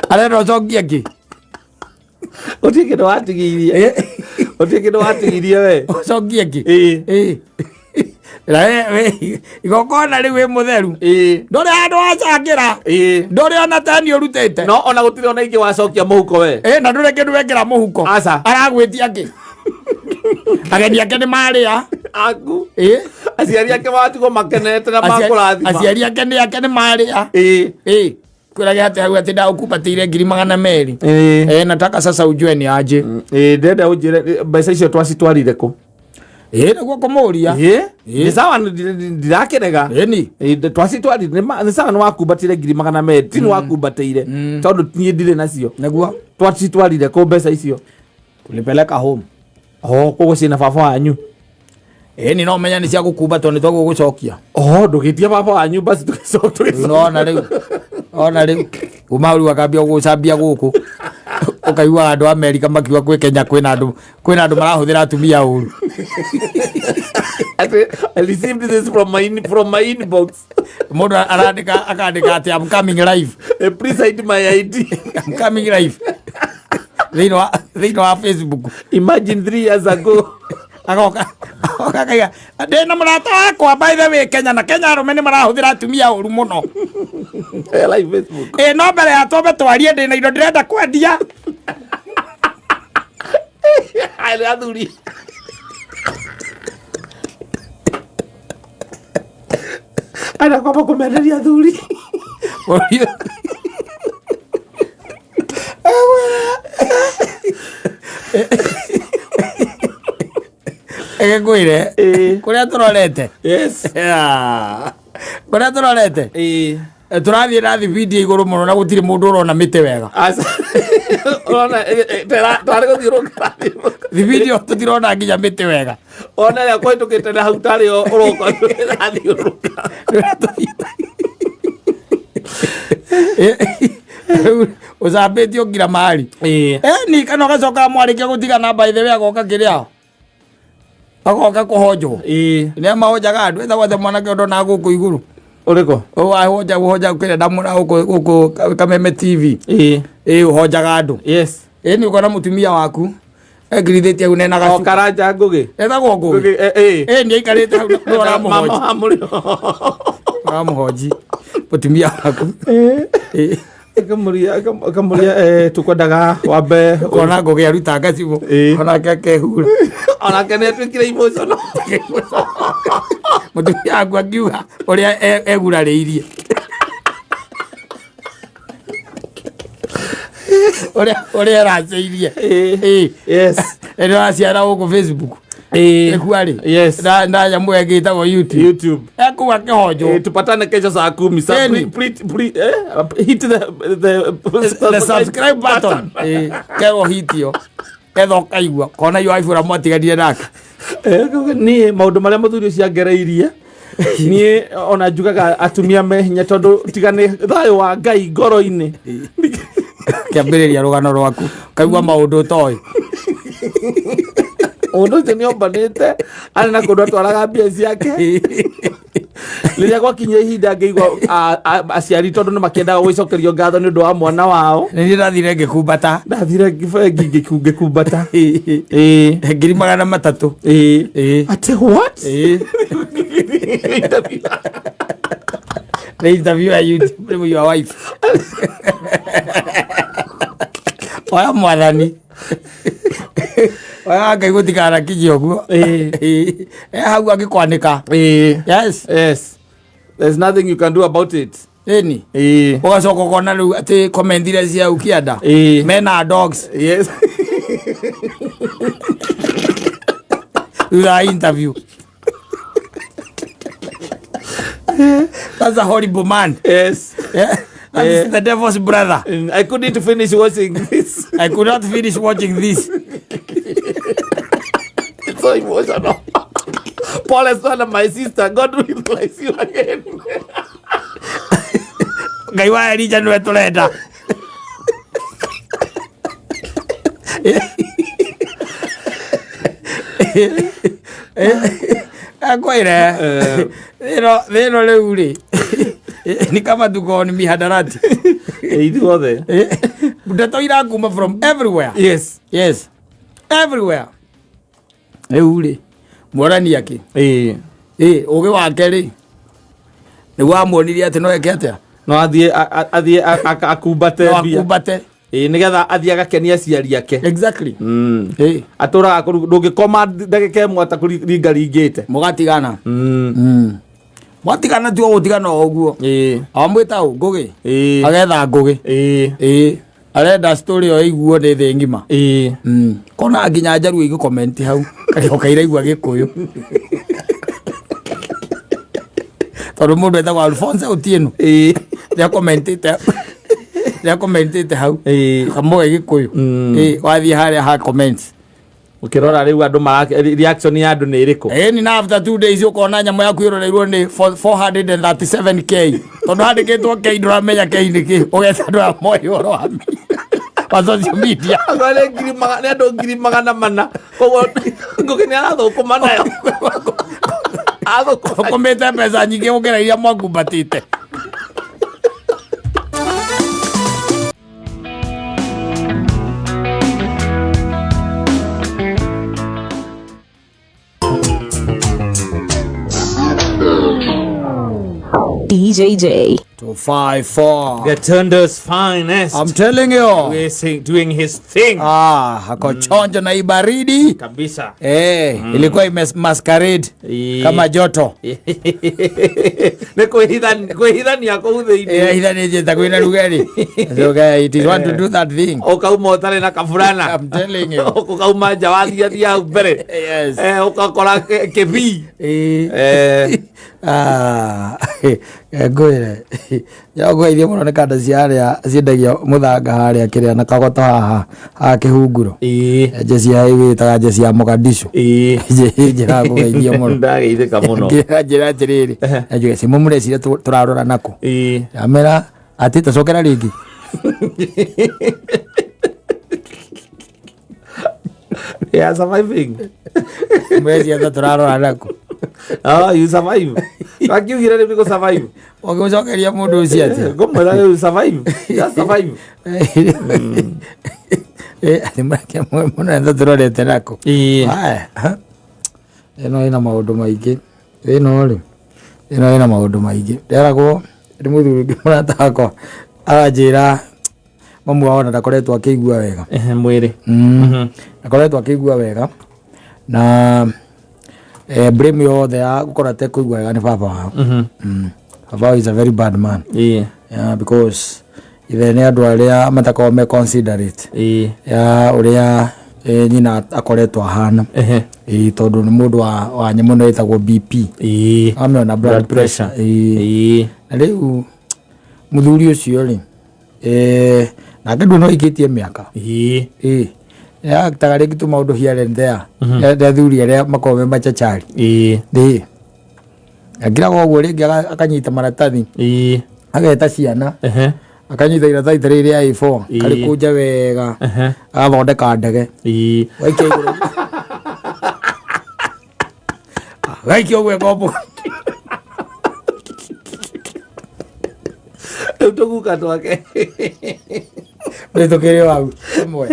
Arenda ũcokie kĩ? Gũtirĩ kĩndũ watigĩirie. Gũtirĩ kĩndũ watigirie we. Ũcokie kĩ? Ĩĩ. Ĩĩ. Na we igongona rĩu wĩ mũtheru. Ĩĩ. Ndũrĩ handũ wacangĩra. Ĩĩ. Ndũrĩ ona teni ũrutĩte. No ona gũtirĩ ona ingĩ wacokia mũhuko we. Ĩĩ, na ndũrĩ kĩndũ wekĩra mũhuko. Aca. Aragwĩtia kĩ? Ageni ake nĩ marĩa. Aku. Ĩĩ. Aciari ake matigwo makenete na makũrathima. Aciari ake nĩ ake nĩ marĩa. Ĩĩ. Ĩĩ. Kwĩrage atĩ hau atĩ ndagũkumbatĩire 200,000. Ĩĩ. Eh, nataka sasa ujue ni aje. Ĩĩ, ndĩrenda ũnjĩre mbeca icio twacitwarire kũ? Ĩĩ, nĩguo kũmũria. Ĩĩ. Ĩĩ. Nĩ sawa ndirakĩrega. Ĩni. Ĩĩ, twacitwarire nĩ sawa nĩ wakumbatĩire 200,000 ti nĩ wakumbatĩire tondũ niĩ ndirĩ nacio. Nĩguo. Twacitwarire kũ mbeca icio? Tulipeleka home. Oh, koguo ciĩna baba wanyu. Ĩni no menya nĩ cia gũkumba tondũ nĩ twagũgũcokia. Oh, ndũgĩtie baba wanyu basi tũgĩcoka. Rĩu nona rĩu. Ona rĩu. Kuma hau rĩu akambia gũcambia gũkũ. Ũkaigua andũ a Amerika makiuga kwĩ Kenya kwĩna andũ kwĩna andũ marahũthĩra atumia ũru. Ati, I received this from my inbox. Mũndũ arandĩka akandĩka atĩ I'm coming live. Please hide my ID. I'm coming live. Thĩinĩ wa Facebook. Imagine 3 years ago. Agoka agoka akaiga ndĩna mũrata wakwa by the way Kenya na Kenya arũme nĩ marahũthĩra atumia ũru mũno. Live Facebook. Ĩ no mbere ya twambe twarie ndĩna indo ndĩrenda kwendia. Arĩ athuri. Ana kwamba kũmenderia athuri. Ĩgĩkwĩre Ĩĩ. kũrĩa tũrorete. Yes. Yeah. Kũrĩa tũrorete. Ĩĩ. Tũrathiĩ na thibindi igũrũ mũno na gũtirĩ mũndũ ũrona mĩtĩ wega. Aca. Ũrona tarĩ gũthiũrũrũka. Thibindi ĩyo tũtirona nginya mĩtĩ wega. Ona ĩrĩa kũhĩtũkĩte na hau tarĩ o ũroka ĩrathiũrũrũka. Rĩu ũcambĩtio ngira mahali. Ĩĩ. Ni kana ũgacoka mwarĩkia gũtigana by the way agoka kĩrĩa agoka kũhonjwo. Ĩĩ. Nĩ mahonjaga andũ ĩtagwo atĩa mwanake ũndũ na gũkũ igũrũ. Ũrĩkũ? Ũhonja ũhonja kĩrĩa ndamũra gũkũ gũkũ Kameme TV. Ĩĩ. Ĩĩ ũhonjaga andũ. Yes. Ĩĩ nĩ ũkona mũtumia waku ekirithĩtie hau nena O gacuka. Karanja Ngũgĩ. Etagwo Ngũgĩ. Ngũgĩ, ĩĩ. Ĩĩ nĩ aikarĩte hau nĩ Mama ũramũhonji. wa mũrĩo. Ũramũhonji mũtumia waku. Ĩĩ. Ĩkamũria tũkwendaga wambe Ũkona Ngũgĩ aruta gacibũ. Ĩĩ. Onake akehura. Onake nĩ atuĩkire emotional. Mũtumia waku akiuga ũrĩa egurarĩirie. Ũrĩa eracĩirie. Ĩĩ. Ĩĩ. Yes. Nĩ ũraciara gũkũ Facebook. Ĩĩ. Nĩkuo arĩ. Yes. Na nyamũ ĩngĩ ĩtagwo YouTube. YouTube. Ekũu akĩhonjwo. Tupatane kesho saa 10. Sa Eni. Hit the The subscribe button. Ĩĩ. Kerwo hitio. Ketha ũkaigua. Kona iyo wife ũrĩa mwatiganire nake. Niĩ maũndũ marĩa mũthuri ũcio angereirie niĩ ona njugaga atumia me hinya tondũ tiga nĩ thayũ wa Ngai ngoro-inĩ. Kĩambĩrĩria rũgano rwaku. Kaigua maũndũ ũtoĩ. Mũndũ ũcio nĩ ombanĩte arĩ na kũndũ atwaraga mbia ciake rĩrĩa gwakinyia ihinda ngĩigua aciari tondũ nĩ makĩendaga gũcokerio ngatho nĩ ũndũ wa mwana wao. Nĩ niĩ ndathire ngĩkumbata. Ndathire bengi ngĩkumbata. Ĩĩ. 300,000. Ĩĩ. Ĩĩ. Atĩ what? Ĩĩ. Nĩ interview ya YouTube nĩ your wife. Oya mwathani. Oya Ngai gũtikanakinyie ũguo. Ĩĩ. Ĩĩ. E hau agĩkwanĩka. Ĩĩ. Yes. Yes. There's nothing you can do about it. Ĩni. Ĩĩ. Ũgacoka ũkona rĩu atĩ comment iria cia ũkĩenda. Ĩĩ. Mena dogs Yes. thutha wa interview. That's a horrible man. Yes. Yeah. That is the devil's brother. I couldn't finish watching this. I could not finish watching this. It's so emotional. Pole sana my sister. God will bless you again. Ngai wa Elija nĩwe tũrenda. Akwĩre thĩno rĩu rĩ ni kama tuko ni mihadarati. Ithuothe. Ndeto irakuma from everywhere. Yes. Yes, everywhere. Rĩu rĩ, mworani akĩ? Ĩĩ. Ĩ, ũgĩ wake rĩ, nĩguo amuonirie atĩ no eke atĩa? No athiĩ athiĩ akumbate No mbia. akumbate. Ĩĩ, nĩgetha athiĩ agakenie aciari ake. Exactly. Ĩ, Atũraga kũru ndũngĩkoma ndagĩka ĩmwe atakũringaringĩte. Mũgatigana. Mwatigana ti ũgũtigana o ũguo. Ĩĩ. Amwĩta ũ Ngũgĩ. Ĩĩ. Agetha Ngũgĩ. Ĩĩ. Ĩ, arenda story ĩyo ĩiguo nĩ thĩ ng'ima. Ĩĩ. Kona nginya njaruo igĩkomenti hau karĩoka iraigua gĩkũyũ tondũ mũndũ etagwo Alphonse Otieno. Ĩĩ. Nĩakomentĩte hau. Ĩĩ. Kamũge gĩkũyũ. Ĩ, wathiĩ harĩa ha comments. Ũkĩrora rĩu andũ reaction ya andũ nĩ ĩrĩkũ? Ĩni na after 2 days ũkona nyamũ yaku ĩroreirwo nĩ 437K tondũ handĩkĩtwo K ndũramenya K nĩ kĩ, ũgetha andũ arĩa moĩ ũhoro wa social media. Andũ arĩa nĩ andũ 400,000, koguo Ngũgĩ nĩ arathũkũma nayo. Athũkũma. Thũkũmĩte mbeca nyingĩ gũkĩra iria mwakumbatĩte. DJJ. 254. The Thunder's finest. I'm telling you. We're doing his thing. Ah, ako chonjo na ibaridi. Kabisa. Eh, ilikuwa ime masquerade kama joto. Nĩ kwĩhithania kũu thĩinĩ. Eh, ithanĩtie kwĩna rugarĩ. So guy, it is want to do that thing. Ũkauma ũtarĩ na kaburana. I'm telling you. Ũkauma nja wathiathia hau mbere. Yes. Eh, ũgakora kĩbii. Eh. Eh. Ah, ngwĩre ngũgeithie mũno nĩ kanda cia arĩa ciendagia mũthanga harĩa kĩrĩa na kagoto haha haha kĩhunguro. Ĩĩ. Njeci ya ĩgĩtaga njeci ya Mogadishu. Ĩĩ. Njĩra ngũgeithie mũno. Ndageithĩka mũno. Njĩra atĩrĩrĩ, njuge cimũ mũreciria tũrarora nakũ? Ĩĩ. Amera atĩ tacokera rĩngĩ. They are surviving. Mũreciria ta tũrarora nakũ? Oh, you survive. Wakiugire rĩu nĩ gũ survive. Ũngĩmũcokeria mũndũ ũcio atĩa? Ngũmwĩra rĩu survive. Just survive. Eh, atĩ mũreciria ta tũrorete nakũ? Ĩĩ. Haya. Ĩno ĩna maũndũ maingĩ. Ĩno rĩ, ĩno ĩna maũndũ maingĩ. Nderagwo nĩ mũthuri ũngĩ mũrata wakwa aranjĩra mamu wao ona ndakoretwo akĩigua wega. Ehe, mwĩrĩ. Ndakoretwo akĩigua wega na blame yothe ya gũkorwo atekũigua wega nĩ baba wao. Baba wao is a very bad man. Ĩĩ. Yeah, because ithe nĩ andũ arĩa matakoragwo me considerate Ĩĩ. ya ũrĩa nyina akoretwo ahana. Ehe. Ĩĩ, tondũ nĩ mũndũ wa nyamũ ĩno ĩtagwo BP. Ĩĩ. Amĩona blood pressure. Ĩĩ. Ĩĩ. Na rĩu mũthuri ũcio rĩ, nake ndũ no ikĩtie mĩaka. Ĩĩ. Ĩĩ. Nĩaktaga rĩngĩ tũmaũndũ here and there. Nĩ athuri arĩa makoragwo me machachari. Ĩĩ. Ĩĩ. Akiraga ũguo rĩngĩ akanyita maratathi. Ĩĩ. Ageta ciana. Ehe. Akanyita iratathi ta rĩrĩ rĩa A4. Ĩĩ. Karĩkũnja wega. Ehe. Agathondeka ndege. Ĩĩ. Gaikia igũrũ. Gaikia ũguo ĩkombo. Rĩu tũguka twake. Mĩtũkĩrĩ wau ĩmwe.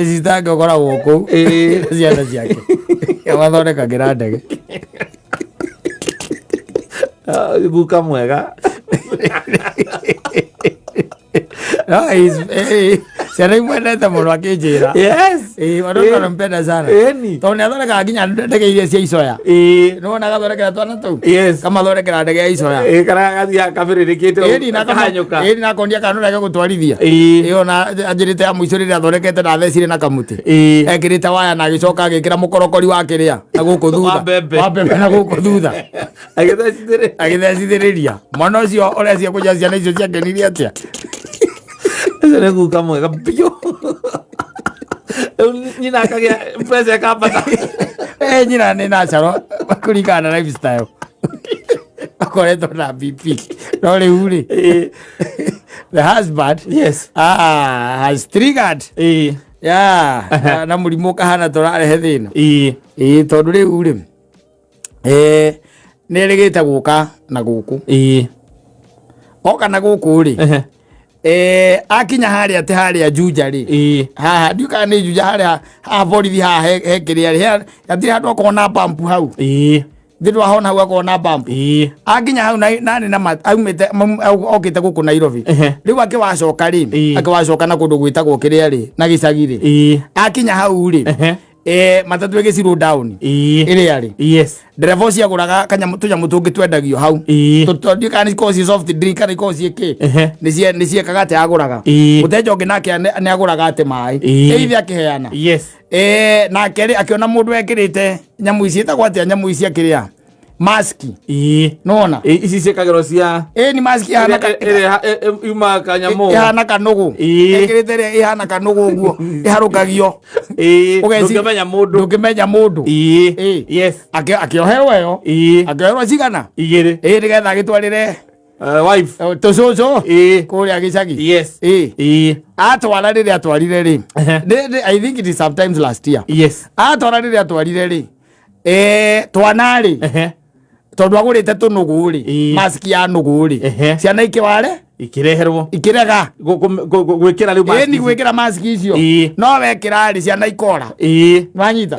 Citange ũkoragwo kũu ciana ciake mathondekagĩra ndege. Ah, guka mwega. No, ciana imwendete mũno akĩnjĩra. Yes. Watoto wanampenda sana. Ĩni. Tondũ nĩathondekaga nginya ndege iria cia icoya. Ĩĩ. Nĩwona agathondekera twana tũu? Yes. Kamathondekera ndege ya icoya. Ĩĩ, kana gathiaga kabĩrĩrĩkĩte Ĩni na kahanyũka. ĩni na akonia kana no gũtwarithia. Ĩĩ. Ĩyo na anjĩrĩte ya mũico rĩrĩa athondekete na athecire na kamũtĩ. Ĩĩ. Ekĩrĩte waya na agĩcoka agĩkĩra mũkorokori wa kĩrĩa na gũkũ thutha. Wa mbembe. Wa mbembe na gũkũ thutha. Agĩthecithĩrĩria. Agĩthecithĩrĩria. Mwana ũcio ũrecia kũnja ciana icio ciakenirie atĩa? Ũcio nĩ guka mwega biũ. Rĩu nyina akagĩa mbeca ĩkambata. Nyina nĩ natural kũringana na lifestyle. Akoretwo na BP. No rĩu rĩ, the husband Yes. has triggered. Ĩĩ. Yeah, na mũrimũ ũkahana tũrarehe thĩna. Ĩĩ. Ĩĩ, tondũ rĩu rĩ, nĩ erĩgĩte gũka na gũkũ. Ĩĩ. Oka na gũkũ rĩ, Ehe. Akinya harĩa atĩ harĩa Juja rĩ, Ĩĩ. haha ndiũ kana nĩ Juja harĩa haha borithi haha he kĩrĩa rĩ, hatirĩ handũ akorwo na pump hau. Ĩĩ. Thĩ ndwahona hau akorwo na pump. Ĩĩ. Akinya hau nani na aumĩte okĩte gũkũ Nairobi. Rĩu akĩwacoka rĩ, akĩwacoka na kũndũ gwĩtagwo kĩrĩa rĩ, na gĩcagi rĩ. Akinya hau rĩ, matatũ ĩgĩcirwo down. Ĩrĩa rĩ. Ndereba ũcio agũraga kanyamũ tũnyamũ tũngĩ twendagio hau. Tondũ kana ikoragwo ciĩ soft drink kana ikoragwo ciĩ kĩ. Nĩ ciekaga atĩ agũraga. Mũteja ũngĩ nake nĩ agũraga atĩ maĩ. Ĩithe akĩheana. Nake rĩ akĩona mũndũ ekĩrĩte nyamũ ici ĩtagwo atĩa nyamũ ici akĩrĩa maski. Nĩwona? Ici ciĩkagĩrwo cia Ni maski ihana yumaga kanyamũ. Ihana kanũgũ. Ekĩrĩte ĩrĩa ihana kanũgũ ũguo ĩharũkagio. Ndũngĩmenya mũndũ. Ndũngĩmenya mũndũ. Akĩoherwo ĩyo. Akĩoherwo cigana? Igĩrĩ. Nĩgetha agĩtwarĩre Wife. Tũcũcũ. Kũrĩa gĩcagi. Atwara rĩrĩa atwarire rĩ. I think it is sometimes last year. Atwara rĩrĩa atwarire rĩ. Twana rĩ. Tondũ agũrĩte tũnũgũ rĩ. Maski ya nũgũ rĩ. Ciana ikĩware? Ikireherwo. Ikĩrega. Gwĩkĩra rĩu maski Ĩni ici. gwĩkĩra maski icio. No wekĩra rĩ ciana ikora. Wanyita?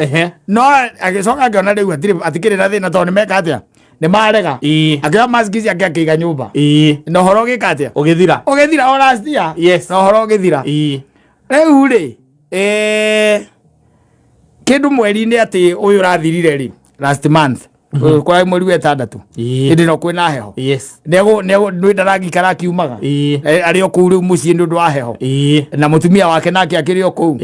No agĩcoka akĩona rĩu hatikĩrĩ na thĩna tondũ nĩmeka atĩa? Nĩ marega. Akĩoya maski ciake akĩiga nyũmba. Na ũhoro ũgĩka atĩa? Ũgĩthira. Ũgĩthira o last year. Na ũhoro ũgĩthira. Rĩu rĩ, kĩndũ mweri-inĩ atĩ ũyũ ũrathirire rĩ, last month. Kwa mweri wa ĩtandatũ. Hĩndĩ ĩno kwĩna heho. Nĩ ndarangikara akiumaga. Arĩ o kũu rĩu mũciĩ nĩ ũndũ wa heho. Na mũtumia wake nake akĩrĩ o kũu.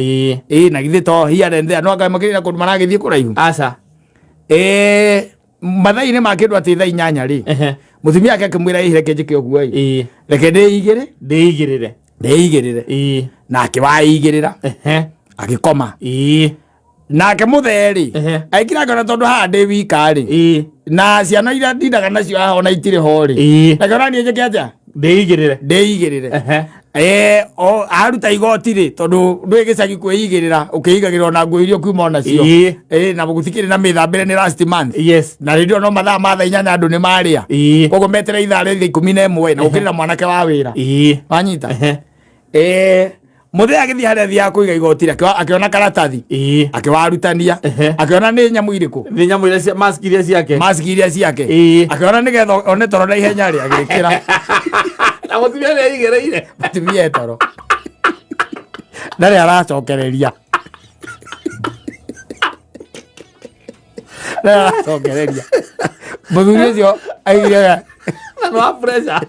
Na githĩ to here and there. No anga makĩrĩ na kũndũ maragĩthiĩ kũraihu. Aca. Mathaa-inĩ ma kĩndũ atĩ thaa inyanya rĩ. Mũtumia wake akĩmwĩra, ĩĩ, reke njĩke ũguo ĩ. Reke ndĩigĩre. Ndĩigĩrĩre. Ndĩigĩrĩre. Na akĩwaigĩrĩra. Agĩkoma. Nake mũthee rĩ, aikira akĩona tondũ haha ndĩ wika rĩ. Na ciana iria ndindaga nacio haha ona itirĩ ho rĩ. Akĩona niĩ njĩke atĩa? Ndĩigĩrĩre. Ndĩigĩrĩre. Aruta igoti rĩ, tondũ ndũĩ gĩcagi kwĩigĩrĩra, ũkĩigagĩrĩra ona nguo iria ũkiuma onacio. Na gũtikĩrĩ na mĩthambĩre nĩ last month. Na rĩrĩa no mathaa ma thaa inyanya andũ nĩ marĩa. Koguo metere ithaa rĩa thaa 11 na gũkĩrĩ na mwanake wa wĩra. Wanyita? Mũthee agĩthiĩ harĩa athiaga kũiga igoti rĩ, akĩona karatathi. Akĩwarutania. Akĩona nĩ nyamũ irĩkũ? Nĩ nyamũ iria cia mask iria ciake. Mask iria ciake. Akĩona nĩgetha one toro na ihenya rĩ, agĩkĩra. Na mũtumia nĩ aigĩrĩire. Mũtumia e toro. Ndarĩ aracokereria. Ndarĩ aracokereria. Mũthuri ũcio aigire Na nĩ wa pressure.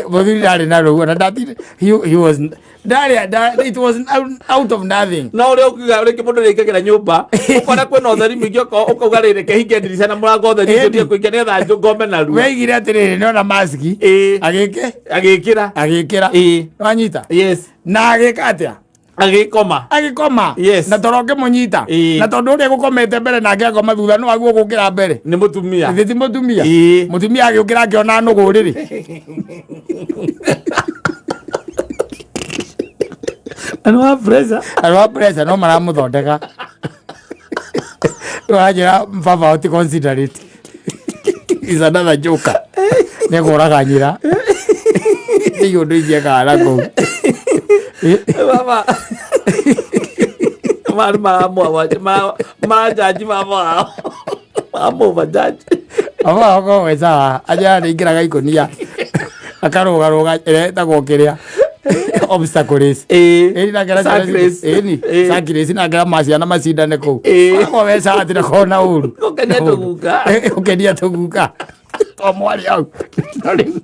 Mũthuri ndarĩ na rũhuho na ndatirĩ, he was ndarĩ, it was out of nothing. No ũrĩa ũkiuga rĩngĩ mũndũ nĩaingagĩra nyũmba ũkona kwĩna ũtheri mũingĩ ũkauga rĩ reke hinge ndirica na mũrango ũtheri ũcio ndige kũingĩra nĩgetha ngome narua. Weigire atĩrĩrĩ nĩona maski. Agĩke? Agĩkĩra. Agĩkĩra. Wanyita? Na agĩka atĩa? Agĩkoma. Agĩkoma. Na toro ũkĩmũnyita. Na tondũ ũrĩa gũkomete mbere nake akoma thutha no aguo gũkĩra mbere. Nĩ mũtumia. Githĩ ti mũtumia? Mũtumia agĩũkĩra akĩona nũgũ rĩrĩ. Na nĩ wa pressure. Na nĩ wa pressure no maramũthondeka. Wanjĩra baba ũti considerate. Is another joker. Nĩ kũraga nyina. Nĩ ũndũ ingĩekaga na kũu. Baba. Mari marajaji baba wao. Maramũbajaji. Baba wao korwo we sawa. Anjĩra nĩ aingĩraga ikũnia. Akarũgarũga ĩrĩa ĩtagwo kĩrĩa. Obstacle race. Ĩni nake na ciana Sack race. Ĩni. Sack race nake na ciana macindane kũu. Koragwo we sawa atĩ ndakoragwo na ũru. Gũkenia tũguka. Gũkenia tũguka. To mwarĩ hau. No rĩu.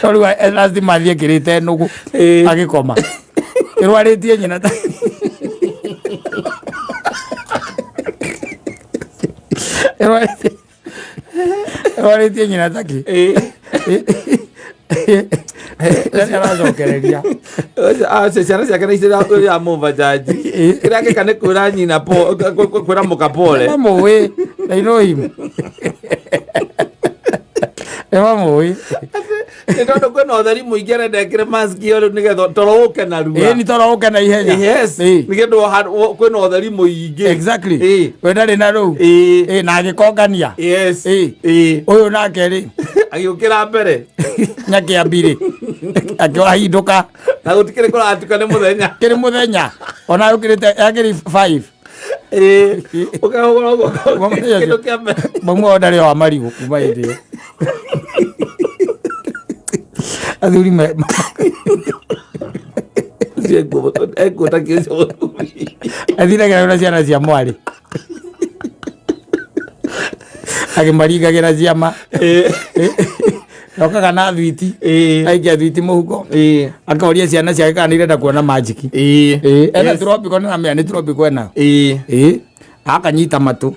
No rĩu lazima athiĩ ekĩrĩte nũgũ. Agĩkoma. Ĩrwarĩtie nyina ta. Ĩrwarĩtie nyina taki. Ndarĩ aracokereria. Ciana ciake nĩ iramũbajaji. Kĩrĩa angĩka nĩ kwĩra nyina kwĩra mũka pole. Nĩmamũĩ. They know him. Nĩmamũĩ. Nĩ tondũ kwĩna ũtheri mũingĩ arenda ekĩre mask ĩyo rĩu nĩgetha toro ũke narua. Ĩni toro ũke na ihenya. Yes. Nĩgetha kwĩna ũtheri mũingĩ. Exactly. We ndarĩ na rũu. Na agĩkongania. Ũyũ nake rĩ. Agĩũkĩra mbere. Nyakĩambirĩ akĩwahindũka. Na gũtikĩrĩ kũratuka, nĩ mũthenya. Kĩrĩ mũthenya ona yũkĩrĩte yakĩrĩ 5. Ĩĩ, ũkahũra ũguo kĩndũ kĩa mbere. Mamu wao ndarĩ wa marigũ kuma hĩndĩ ĩyo. Athuri Ũcio ekuo ta kĩ ũcio mũthuri. Athiragĩra na ciana cia mwarĩ akĩmaringagĩra ciama. Okaga na thwiti. Aikia thwiti mũhuko. Akoria ciana ciake kana nĩ irenda kuona magic. Ena tropical na mea nĩ tropical enayo. Akanyita matũ.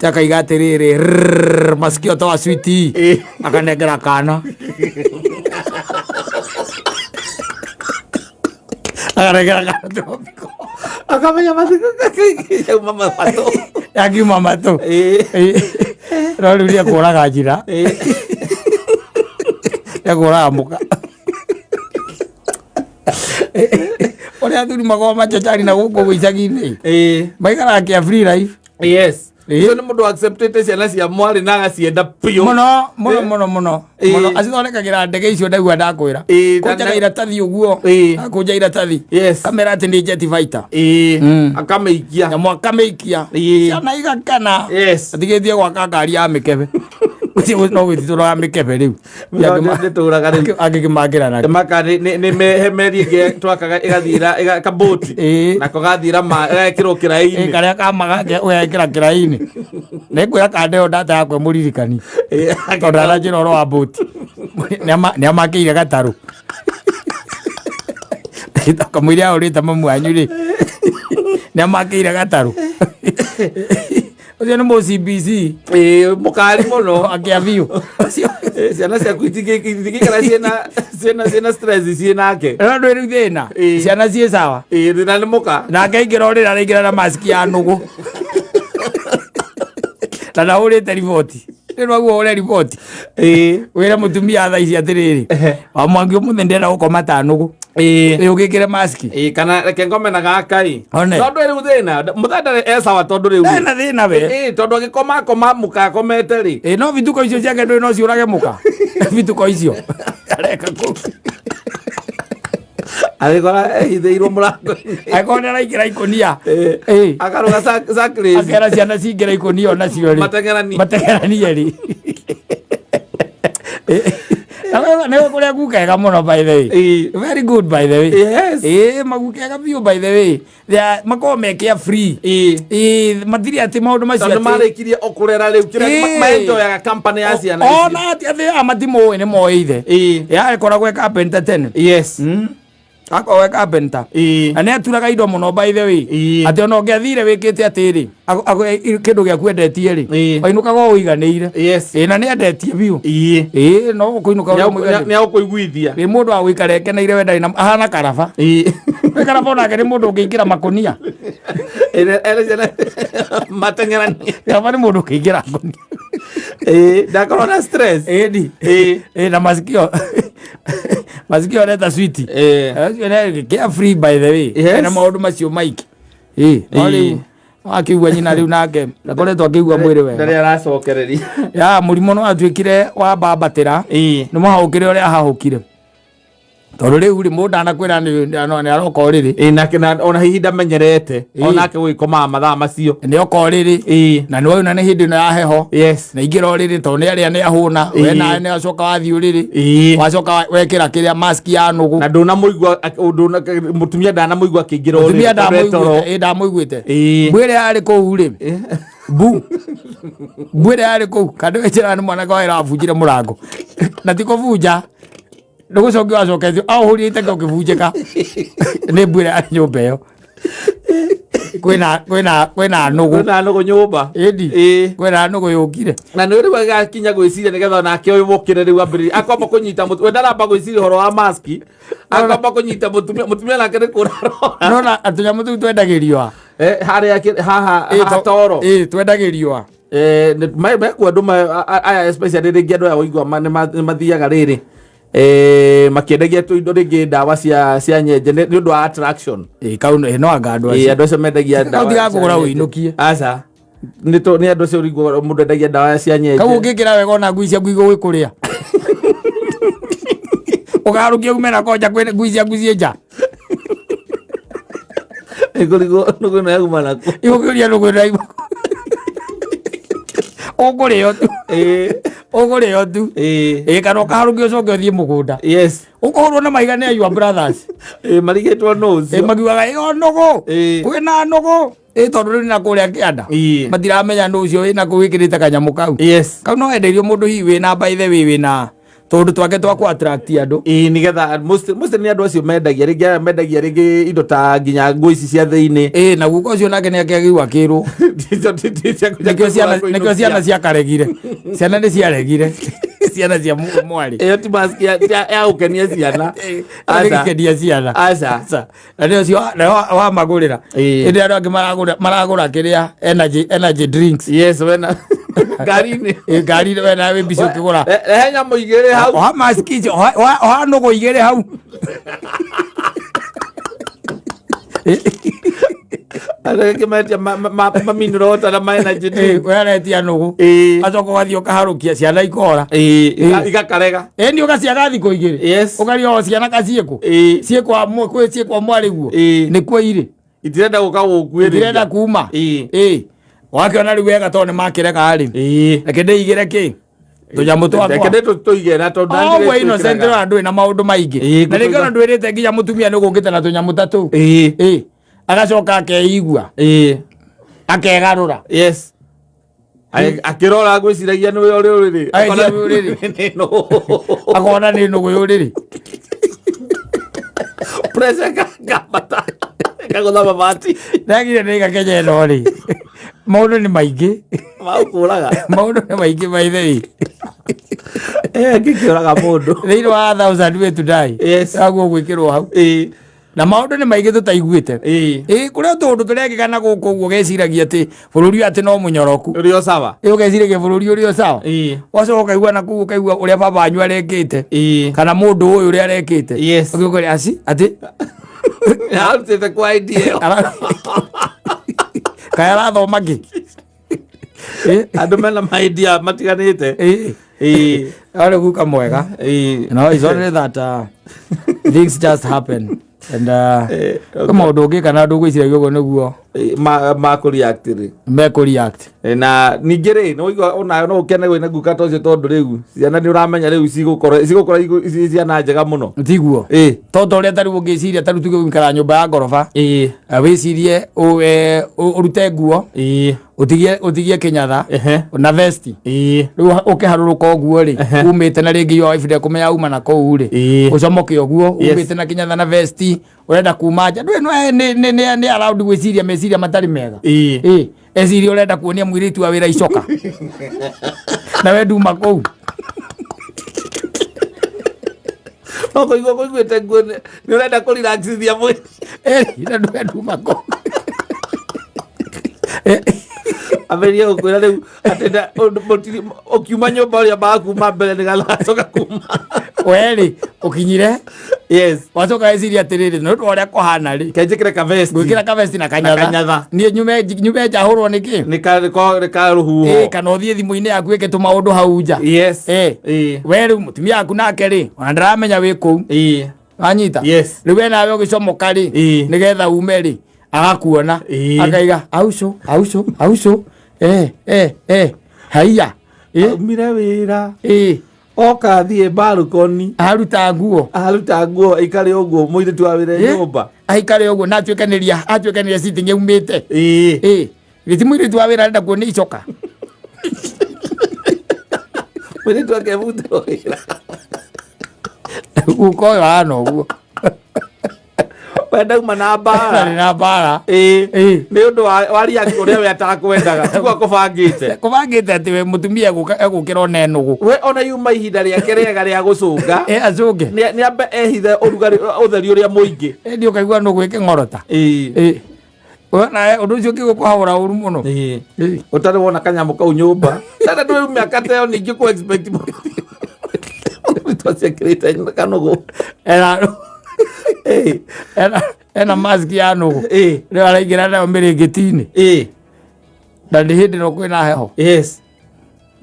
Akaiga atĩrĩrĩ, "Rrrr, masikio toa switi." Akanengera kana, akanengera kana tropical. Akamenya mathiko yauma matũ. Yakiuma matũ. No rĩu nĩekũraga njĩra, ekũraga mũka ũrĩa athuri makoragwo machachari na gũkũ icagi-inĩ maikaraga kĩa free life. Ũcio nĩ mũndũ acceptĩte ciana cia mwarĩ na agacienda biũ. Mũno mũno mũno mũno. Mũno acithondekagĩra ndege icio, ndaigua ndakwĩra. Kũnjaga iratathi ũguo. Akũnja iratathi. Kamera atĩ nĩ jet fighter. Akamĩikia. Nyamũ akamĩikia. Ciana igakena. Atigĩtie gwaka ngari ya mĩkebe. Gũtirĩ no gwĩtitũra ya mĩkebe rĩu. Nĩtũraga rĩu. Angĩkĩmakĩra nakĩ? Maka nĩ he meri ĩngĩ twakaga ĩgathiĩra kabũti. Nako gathiĩra ma ĩgekĩrwo kĩraĩ-inĩ. Karĩa kamaga ũgekĩra kĩraĩ-inĩ. Nĩngwĩra kandeo ndata yakwa mũririkani tondũ aranjĩra ũhoro wa mbũti nĩamakĩire gatarũ kamũira ahũrĩte mamu wanyu rĩ, nĩamakĩire gatarũ. Ũcio nĩ mũ CBC. Mũkari mũno. Akĩa biũ ũcio. Ciana ciaku itingĩikara ciĩna stress ciĩ nake. No ndwĩ rĩu thĩna. Ciana ciĩ sawa. Thĩna nĩ mũka. Nake aingĩra ũrĩra araingĩra na maski ya nũgũ na ndahũrĩte riboti. Rĩu noguo ũre riboti wĩre mũtumia thaa ici atĩrĩrĩ, wa Mwangi, ũmũthĩ ndĩrenda gũkoma ta nũgũ. Ĩ ũgĩkĩre maski. Kana reke ngome na gaka ĩ. One. Tondũ rĩu thĩna mũthenya ndarĩ e sawa tondũ rĩu Ena thĩna we. Tondũ agĩkoma akoma mũka akomete rĩ. Ĩ no vituko icio ciake ndũĩ no ciũrage mũka, vituko icio areka kũu. Agĩkora ehithĩirwo mũrango-inĩ. Angĩkorwo nĩ araingĩra ikũnia. Akarũga sack race. Akera ciana cingĩra ikũnia onacio rĩ. Mateng'eranie. Mateng'eranie rĩ. Nĩ kũrĩa gukega mũno, by the way. Very good, by the way. Magukega biũ, by the way. They are makoragwo me carefree. Matirĩ atĩ maũndũ macio tondũ atĩ marĩkirie o kũrera rĩu kĩrĩa maenjoyaga company ya ciana icio. Ona atĩ atĩ aya matimũĩ nĩ moĩ ithe. Yakoragwo e carpenter tene. Akoragwo e carpenter. Na nĩ aturaga indo mũno, by the way. Atĩ ona ũngĩathire wĩkĩte atĩrĩ, kĩndũ gĩaku endetie rĩ, wainũkaga o ũiganĩire. Na nĩ endetie biũ. No ũkũinũka ũrĩ mũiganĩru. Nĩ agũkũiguithia. Nĩ mũndũ wa gũikara ekeneire we, ndarĩ na ahana karaba. Wĩ karaba onake nĩ mũndũ ũngĩingĩra makũnia. Ere ciana mateng'eranie. Karaba nĩ mũndũ ũngĩingĩra ngũnia. Ndakorwo na stress. Ĩni. Na masikio masikio areta switi. Acio nĩ carefree, by the way. Na maũndũ macio maingĩ. No rĩu akĩigua nyina rĩu nake ndakoretwo akĩigua mwĩrĩ wega. Ndarĩ aracokereria. Ya mũrimũ no atuĩkire wa mbambatĩra. Nĩ mũhahũkĩre ũrĩa ahahũkire tondũ rĩu rĩ mũndũ ndanakwĩra nĩ aroka ũrĩrĩ. Nake ona hihi ndamenyerete onake gũgĩkomaga mathaa macio. Nĩ oka ũrĩrĩ. Na nĩ wauna nĩ hĩndĩ ĩno ya heho. Na ingĩra ũrĩrĩ tondũ nĩ arĩa nĩ ahũna we nawe nĩ wacoka wathiĩ ũrĩrĩ. Wacoka wekĩra kĩrĩa mask ya nũgũ. Na ndũnamũigua mũtumia ndanamũigua akĩingĩra mũtumia ũrĩrĩ tondũ e toro. ndamũiguĩte, ndamũiguĩte. Mbuĩrĩ yarĩ kũu rĩ, mbu mbuĩrĩ yarĩ kũu kandũ ĩnjĩraga nĩ mwanake wa wĩra wabunjire mũrango na ti kũbunja nĩ gũcokia wacoketio aũhũrire iteke ũkĩbunjĩka nĩ mbuĩrĩ yarĩ nyũmba ĩyo kwĩna nũgũ. Kwĩna nũgũ nyũmba. Ĩndi. Kwĩna nũgũ yũkire. Na nĩ rĩu agakinya gwĩciria nĩgetha onake ũyũ mũkĩre rĩu ambĩrĩrie akwamba kũnyita mũtu we ndaramba gwĩciria ũhoro wa maski, akwamba kũnyita mũtumia, mũtumia nake nĩ kũrarora. Nona tũnyamũ tũu twendagĩrio a? Harĩa haha haha toro. Twendagĩrio a? Mekuo andũ aya especially rĩngĩ andũ aya waigua nĩ mathiaga rĩrĩ makĩendagia tũindo rĩngĩ ndawa cia nyenje nĩ ũndũ wa attraction. Kau no anga andũ acio acio. Andũ acio mendagia Kau ndawa tigakũgũra cia nyenje. ũinũkie. Aca, nĩ andũ acio ũrigwo mũndũ endagia ndawa cia nyenje. Kau ũngĩkĩra wega ona ngui ciaku igũgĩkũrĩa. Ũkaharũkia ume na konja kwĩ ngui ciaku ciĩ nja. Ĩkũrigwo nũgũ ĩno yauma nakũ. Igũkĩũria nũgũ ĩno yauma kũ. Ũkũrĩo tu. Ĩĩ. Ũkũrĩo tu. Ĩĩ. Ĩ kana ũkaharũkia ũcoke ũthiĩ mũgũnda. Yes. Ũkũhũrwo na mahiga nĩ your brothers. Ĩĩ marigĩtwo nũ Ĩ ũcio. magiugaga ĩyo nũgũ. Ĩĩ. Kwĩna nũgũ. Ĩ tondũ rĩu nĩ na kũrĩa kĩanda. Ĩĩ. Matiramenya nũ ũcio wĩna kũu wĩkĩrĩte kanyamũ kau. Yes. Kau no endeirio mũndũ hihi wĩna by the way wĩna tũndũ twake twa kũ attract andũ. Ĩĩ nĩgetha most nĩ andũ acio mendagia rĩngĩ aya mendagia rĩngĩ indo ta nginya nguo ici cia thĩinĩ. Ĩ na guka ũcio nake nĩ akĩagĩrĩirwo akĩrwo. Nĩkĩo ciana ciakaregire. Ciana nĩ ciaregire. Ciana cia mwarĩ. Ĩyo ti mask ya gũkenia ciana. Aca. Gĩkenia ciana. Aca. Aca. Na nĩ ũcio wamagũrĩra. Ĩĩ. Ĩndĩ andũ angĩ maragũra kĩrĩa energy drinks. Yes, wena ngari-inĩ. Ĩ, ngari we nawe wĩ busy ũkĩgũra. Rehe nyamũ igĩrĩ hau. Oha mask icio, oha nũgũ igĩrĩ hau. Andũ angĩ metia ma mineral water na ma energy Ĩ, drink. we aretia nũgũ. Ĩĩ. Acoka ũgathiĩ ũkaharũkia ciana ikora. Ĩĩ, Ĩĩ. igakarega. Ĩni ũgaciaga thikũ igĩrĩ. Yes. Ũkaria o ciana kaciĩkũ. Ĩĩ. Ciĩkwa kwĩ ciĩkwa mwarĩ guo. Ĩĩ. Nĩkuo irĩ. Itirenda gũka gũkuĩrĩria. Itirenda kuma. Ĩĩ. Ĩĩ. Wakĩona rĩu wega tondũ nĩmakĩrega rĩ. Ĩĩ. Reke ndĩigĩre kĩ? Tũnyamũ twakwa. Reke ndĩtũige na tondũ Oguo nandĩrĩ innocent twĩkĩraga. na ndũrĩ na maũndũ maingĩ. Ĩĩ, Na rĩngĩ ngũtũiga- ona ndwĩrĩte nginya mũtumia nĩ ũgũkĩte na tũnyamũ ta tũu. Ĩĩ. Ĩĩ. Agacoka akeigua. Ĩĩ. Akegarũra. Yes. Akĩrora ngwĩciragia nĩwe ũrĩ ũrĩrĩ. Ageciria nĩwe ũrĩrĩ. Nĩ nũ. Akona nĩ nũgũ yũrĩrĩ. Pressure ĩkambata. Ĩkagũtha mabati. Ndagire nĩ Kenya ĩno rĩ. Maũndũ nĩ maingĩ. Magũkũraga. Maũndũ nĩ maingĩ by the way. Eh, ngĩkĩũraga mũndũ. Thĩinĩ wa thousand way to die. Yes. Aguo gwĩkĩrwo hau. Ĩĩ. Na maũndũ nĩ maingĩ tũtaiguĩte. Ĩĩ. Ĩĩ kũrĩa tũũndũ tũrekĩka na gũkũ ũguo ũgeciragia atĩ bũrũri ũyũ atĩ no mũnyoroku. Ũrĩ o sawa. Ĩ ũgeciragia bũrũri ũrĩ o sawa. Ĩĩ. Wacoka ũkaigua na kũu ũkaigua ũrĩa baba wanyu arekĩte. Ĩĩ. Kana mũndũ ũyũ ũrĩa arekĩte. Yes. Ũgĩũka aci atĩ Arutĩte kwa idea. Kaĩ arathoma kĩ? Ĩ, Andũ mena ma idea matiganĩte. ĩ. Ĩĩ. Arĩ guka mwega. Ĩĩ. No, it's only that things just happen. And Eh, kwĩ maũndũ ũngĩka na ndũgwĩciragia ũguo nĩguo Ĩĩ, ma kũ-react rĩ. mekũ-react. Eh, na ningĩ rĩ nĩ waigua ona no ũkene wĩna guka ta ũcio tondũ rĩu ciana nĩ ũramenya rĩu cigũkũra ciĩ ciana njega mũno. Tiguo. Ĩĩ. Tondũ ũrĩa tarĩu ũngĩciria tarĩu tuge gũikara nyũmba ya ngoroba. Ĩĩ. Wĩcirie ũrute nguo. Ĩĩ. Ũtigie kĩnyatha. Ehe. Na vesti. Ĩĩ. Rĩu ũkĩharũrũka ũguo rĩ Ehe. umĩte na rĩngĩ your wife ndekũmenya uma na kũu rĩ Ĩĩ. ũcomoke ũguo Yes. umĩte na kĩnyatha na vesti ũrenda kuma nja ndũĩ no nĩ allowed gwĩciria meciria matarĩ mega. Ĩĩ. Ĩĩ eciria ũrenda kuonia mũirĩtu wa wĩra icoka na we nduma kũu. No kũigua kũiguĩte nguo nĩ ũrenda kũrelaxithia mwĩrĩ. Ĩĩ na ndũĩ nduma kũu. Ambĩrĩrie gũkwĩra rĩu atĩ ũkiuma nyũmba ũrĩa makuma mbere nĩgetha wacoka kuma. We rĩ ũkinyire Yes. wacoka weciria atĩrĩrĩ nĩ ũndũ wa ũrĩa kũhana rĩ Kenjĩkĩre ka vest. ngwĩkĩra kavesti na kanyatha kanyatha. niĩ nyume nja hũrwo nĩ kĩ Nĩ ka nĩ ka nĩ ka rũhuho. Ĩĩ, kana ũthiĩ thimũ-inĩ yaku ĩke tũmaũndũ hau nja. Yes. Ĩĩ. Ĩĩ. We rĩu mũtumia waku nake rĩ ona ndaramenya wĩ kũu. Ĩĩ. Wanyita? Yes. Rĩu we nawe ũgĩcomoka rĩ Ĩĩ. nĩgetha ume rĩ agakuona Ĩĩ. akaiga auco auco auco eh eh eh haiya. Ĩĩ. Aumire wĩra. Ĩĩ. Oka athiĩ balcony. Aruta nguo. Aruta nguo aikare ũguo mũirĩtu wa wĩra Ĩĩ. nyũmba. Aikare ũguo na atuĩkanĩria sitting yaumĩte. Ĩĩ. Ĩĩ. Gĩti mũirĩtu wa wĩra arenda kuonia icoka. Mũirĩtu akebutĩrwo wĩra. Guka ũyũ ahana ũguo. We ndauma na Ndarĩ mbara. na mbara. Ĩĩ. Ĩĩ. Nĩ ũndũ wa react ũrĩa we atakwendaga. Tiguo akũbangĩte. Kũbangĩte atĩ we mũtumia egũkĩra ona enũgũ. We ona yuma ihinda rĩake rĩega rĩa gũcũnga. Ĩ acũnge. Nĩ ambe ehithe ũrugarĩ ũtheri ũrĩa mũingĩ. Ĩndĩ ũkaigua nũgũ ĩkĩng'orota. Ĩĩ. Ĩĩ. We nawe ũndũ ũcio ũkĩgũkũhagũra ũru mũno. Ĩĩ. Ĩĩ. Ũtarĩ wona kanyamũ kau nyũmba. Tata ndũrĩ mĩaka ta ĩyo ningĩ kũ expect mũndũ aciĩkĩrĩte kanũgũ. Ena Ĩĩ. ena mask ya nũgũ. Ĩĩ. Rĩu araingĩra nayo mĩrĩngĩti-inĩ. Ĩĩ. Na nĩ hĩndĩ ĩno kwĩna heho. Yes.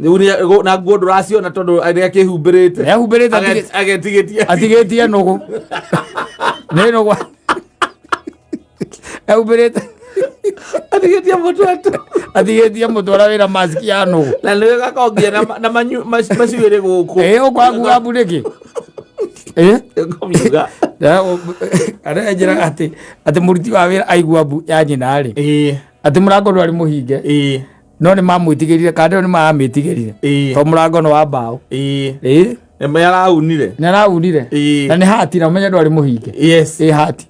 Rĩu na nguo ndũraciona tondũ nĩ akĩhumbĩrĩte. Nĩehumbĩrĩte. Agetigĩtie. Atigĩtie nũgũ, nĩ nũgũ ehumbĩrĩte. Atigĩtie mũtwe tu. Atigĩtie mũtwara wĩra maski ya nũgũ. Na nĩwe gakongia na na macuĩrĩ gũkũ. Ĩ, ũkwakuga mbu nĩkĩ? Ĩ. Ũkomiuga. Arĩa njĩraga atĩ mũruti wa wĩra aigua mbu ya nyina rĩ, atĩ mũrango ndwarĩ mũhinge, no nĩ mamwĩtigĩrire kana nĩ maramĩtigĩrire, to mũrango nĩ wa mbaũ. Ĩ. Nĩ araunire. Nĩ araunire. Na nĩ hati, na ũmenye ndwarĩ mũhinge. Ĩ, hati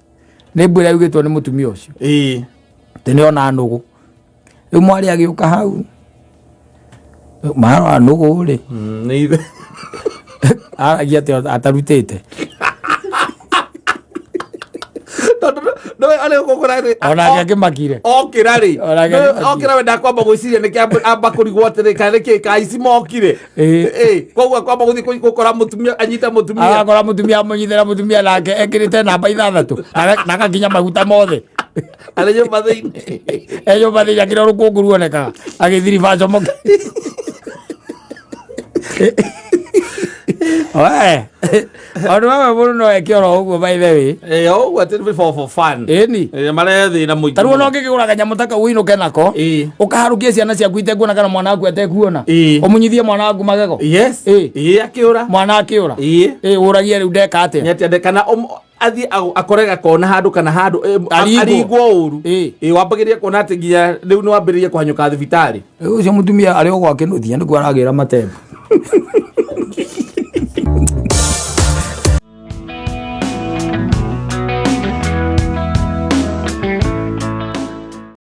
nĩ mbu ĩrĩa yugĩtwo nĩ mũtumia ũcio, atĩ nĩ ona nũgũ. Rĩu mwarĩ agĩũka hau marora nũgũ rĩ, Nĩ ithe. Aragia atĩ atarutĩte. Tondũ nĩwe arĩ gũkũra rĩ. Onake akĩmakire. Okĩra rĩ. Onake akĩmakire. Okĩra we ndakwamba gwĩciria nĩkĩ amba kũrigwo atĩrĩ kana nĩkĩ kaici mokire. Koguo akwamba gũthiĩ gũkora mũtumia, anyita mũtumia. Agakora mũtumia, amũnyitĩra mũtumia nake ekĩrĩte namba 6 na agakinya maguta mothe. Arĩ nyũmba thĩinĩ. E nyũmba thĩinĩ akĩrĩa rũkũngũ ruonekaga agĩthiriba comoke. We ũndũ wewe mũndũ no eke oro ũguo, by the way. Ĩ, o ũguo atĩ nĩ for fun. Ĩni. Marehe thĩna mũingĩ. Tarĩu ona ũngĩkĩgũra kanyamũ ta kau ũinũke nako, ũkaharũkie ciana ciaku itekuona kana mwana waku atekuona, ũmunyithie mwana waku magego. Akĩũra. Mwana akĩũra. Ĩ, ũragie rĩu ndeka atĩa? Nĩ atĩa kana athiĩ akore gakona handũ kana handũ Aringwo. Aringwo ũru. Wambagĩrĩria kuona atĩ nginya rĩu nĩ wambĩrĩria kũhanyũka thibitarĩ. Rĩu ũcio mũtumia arĩ o gwake nũthia nĩkuo aragĩra matemba.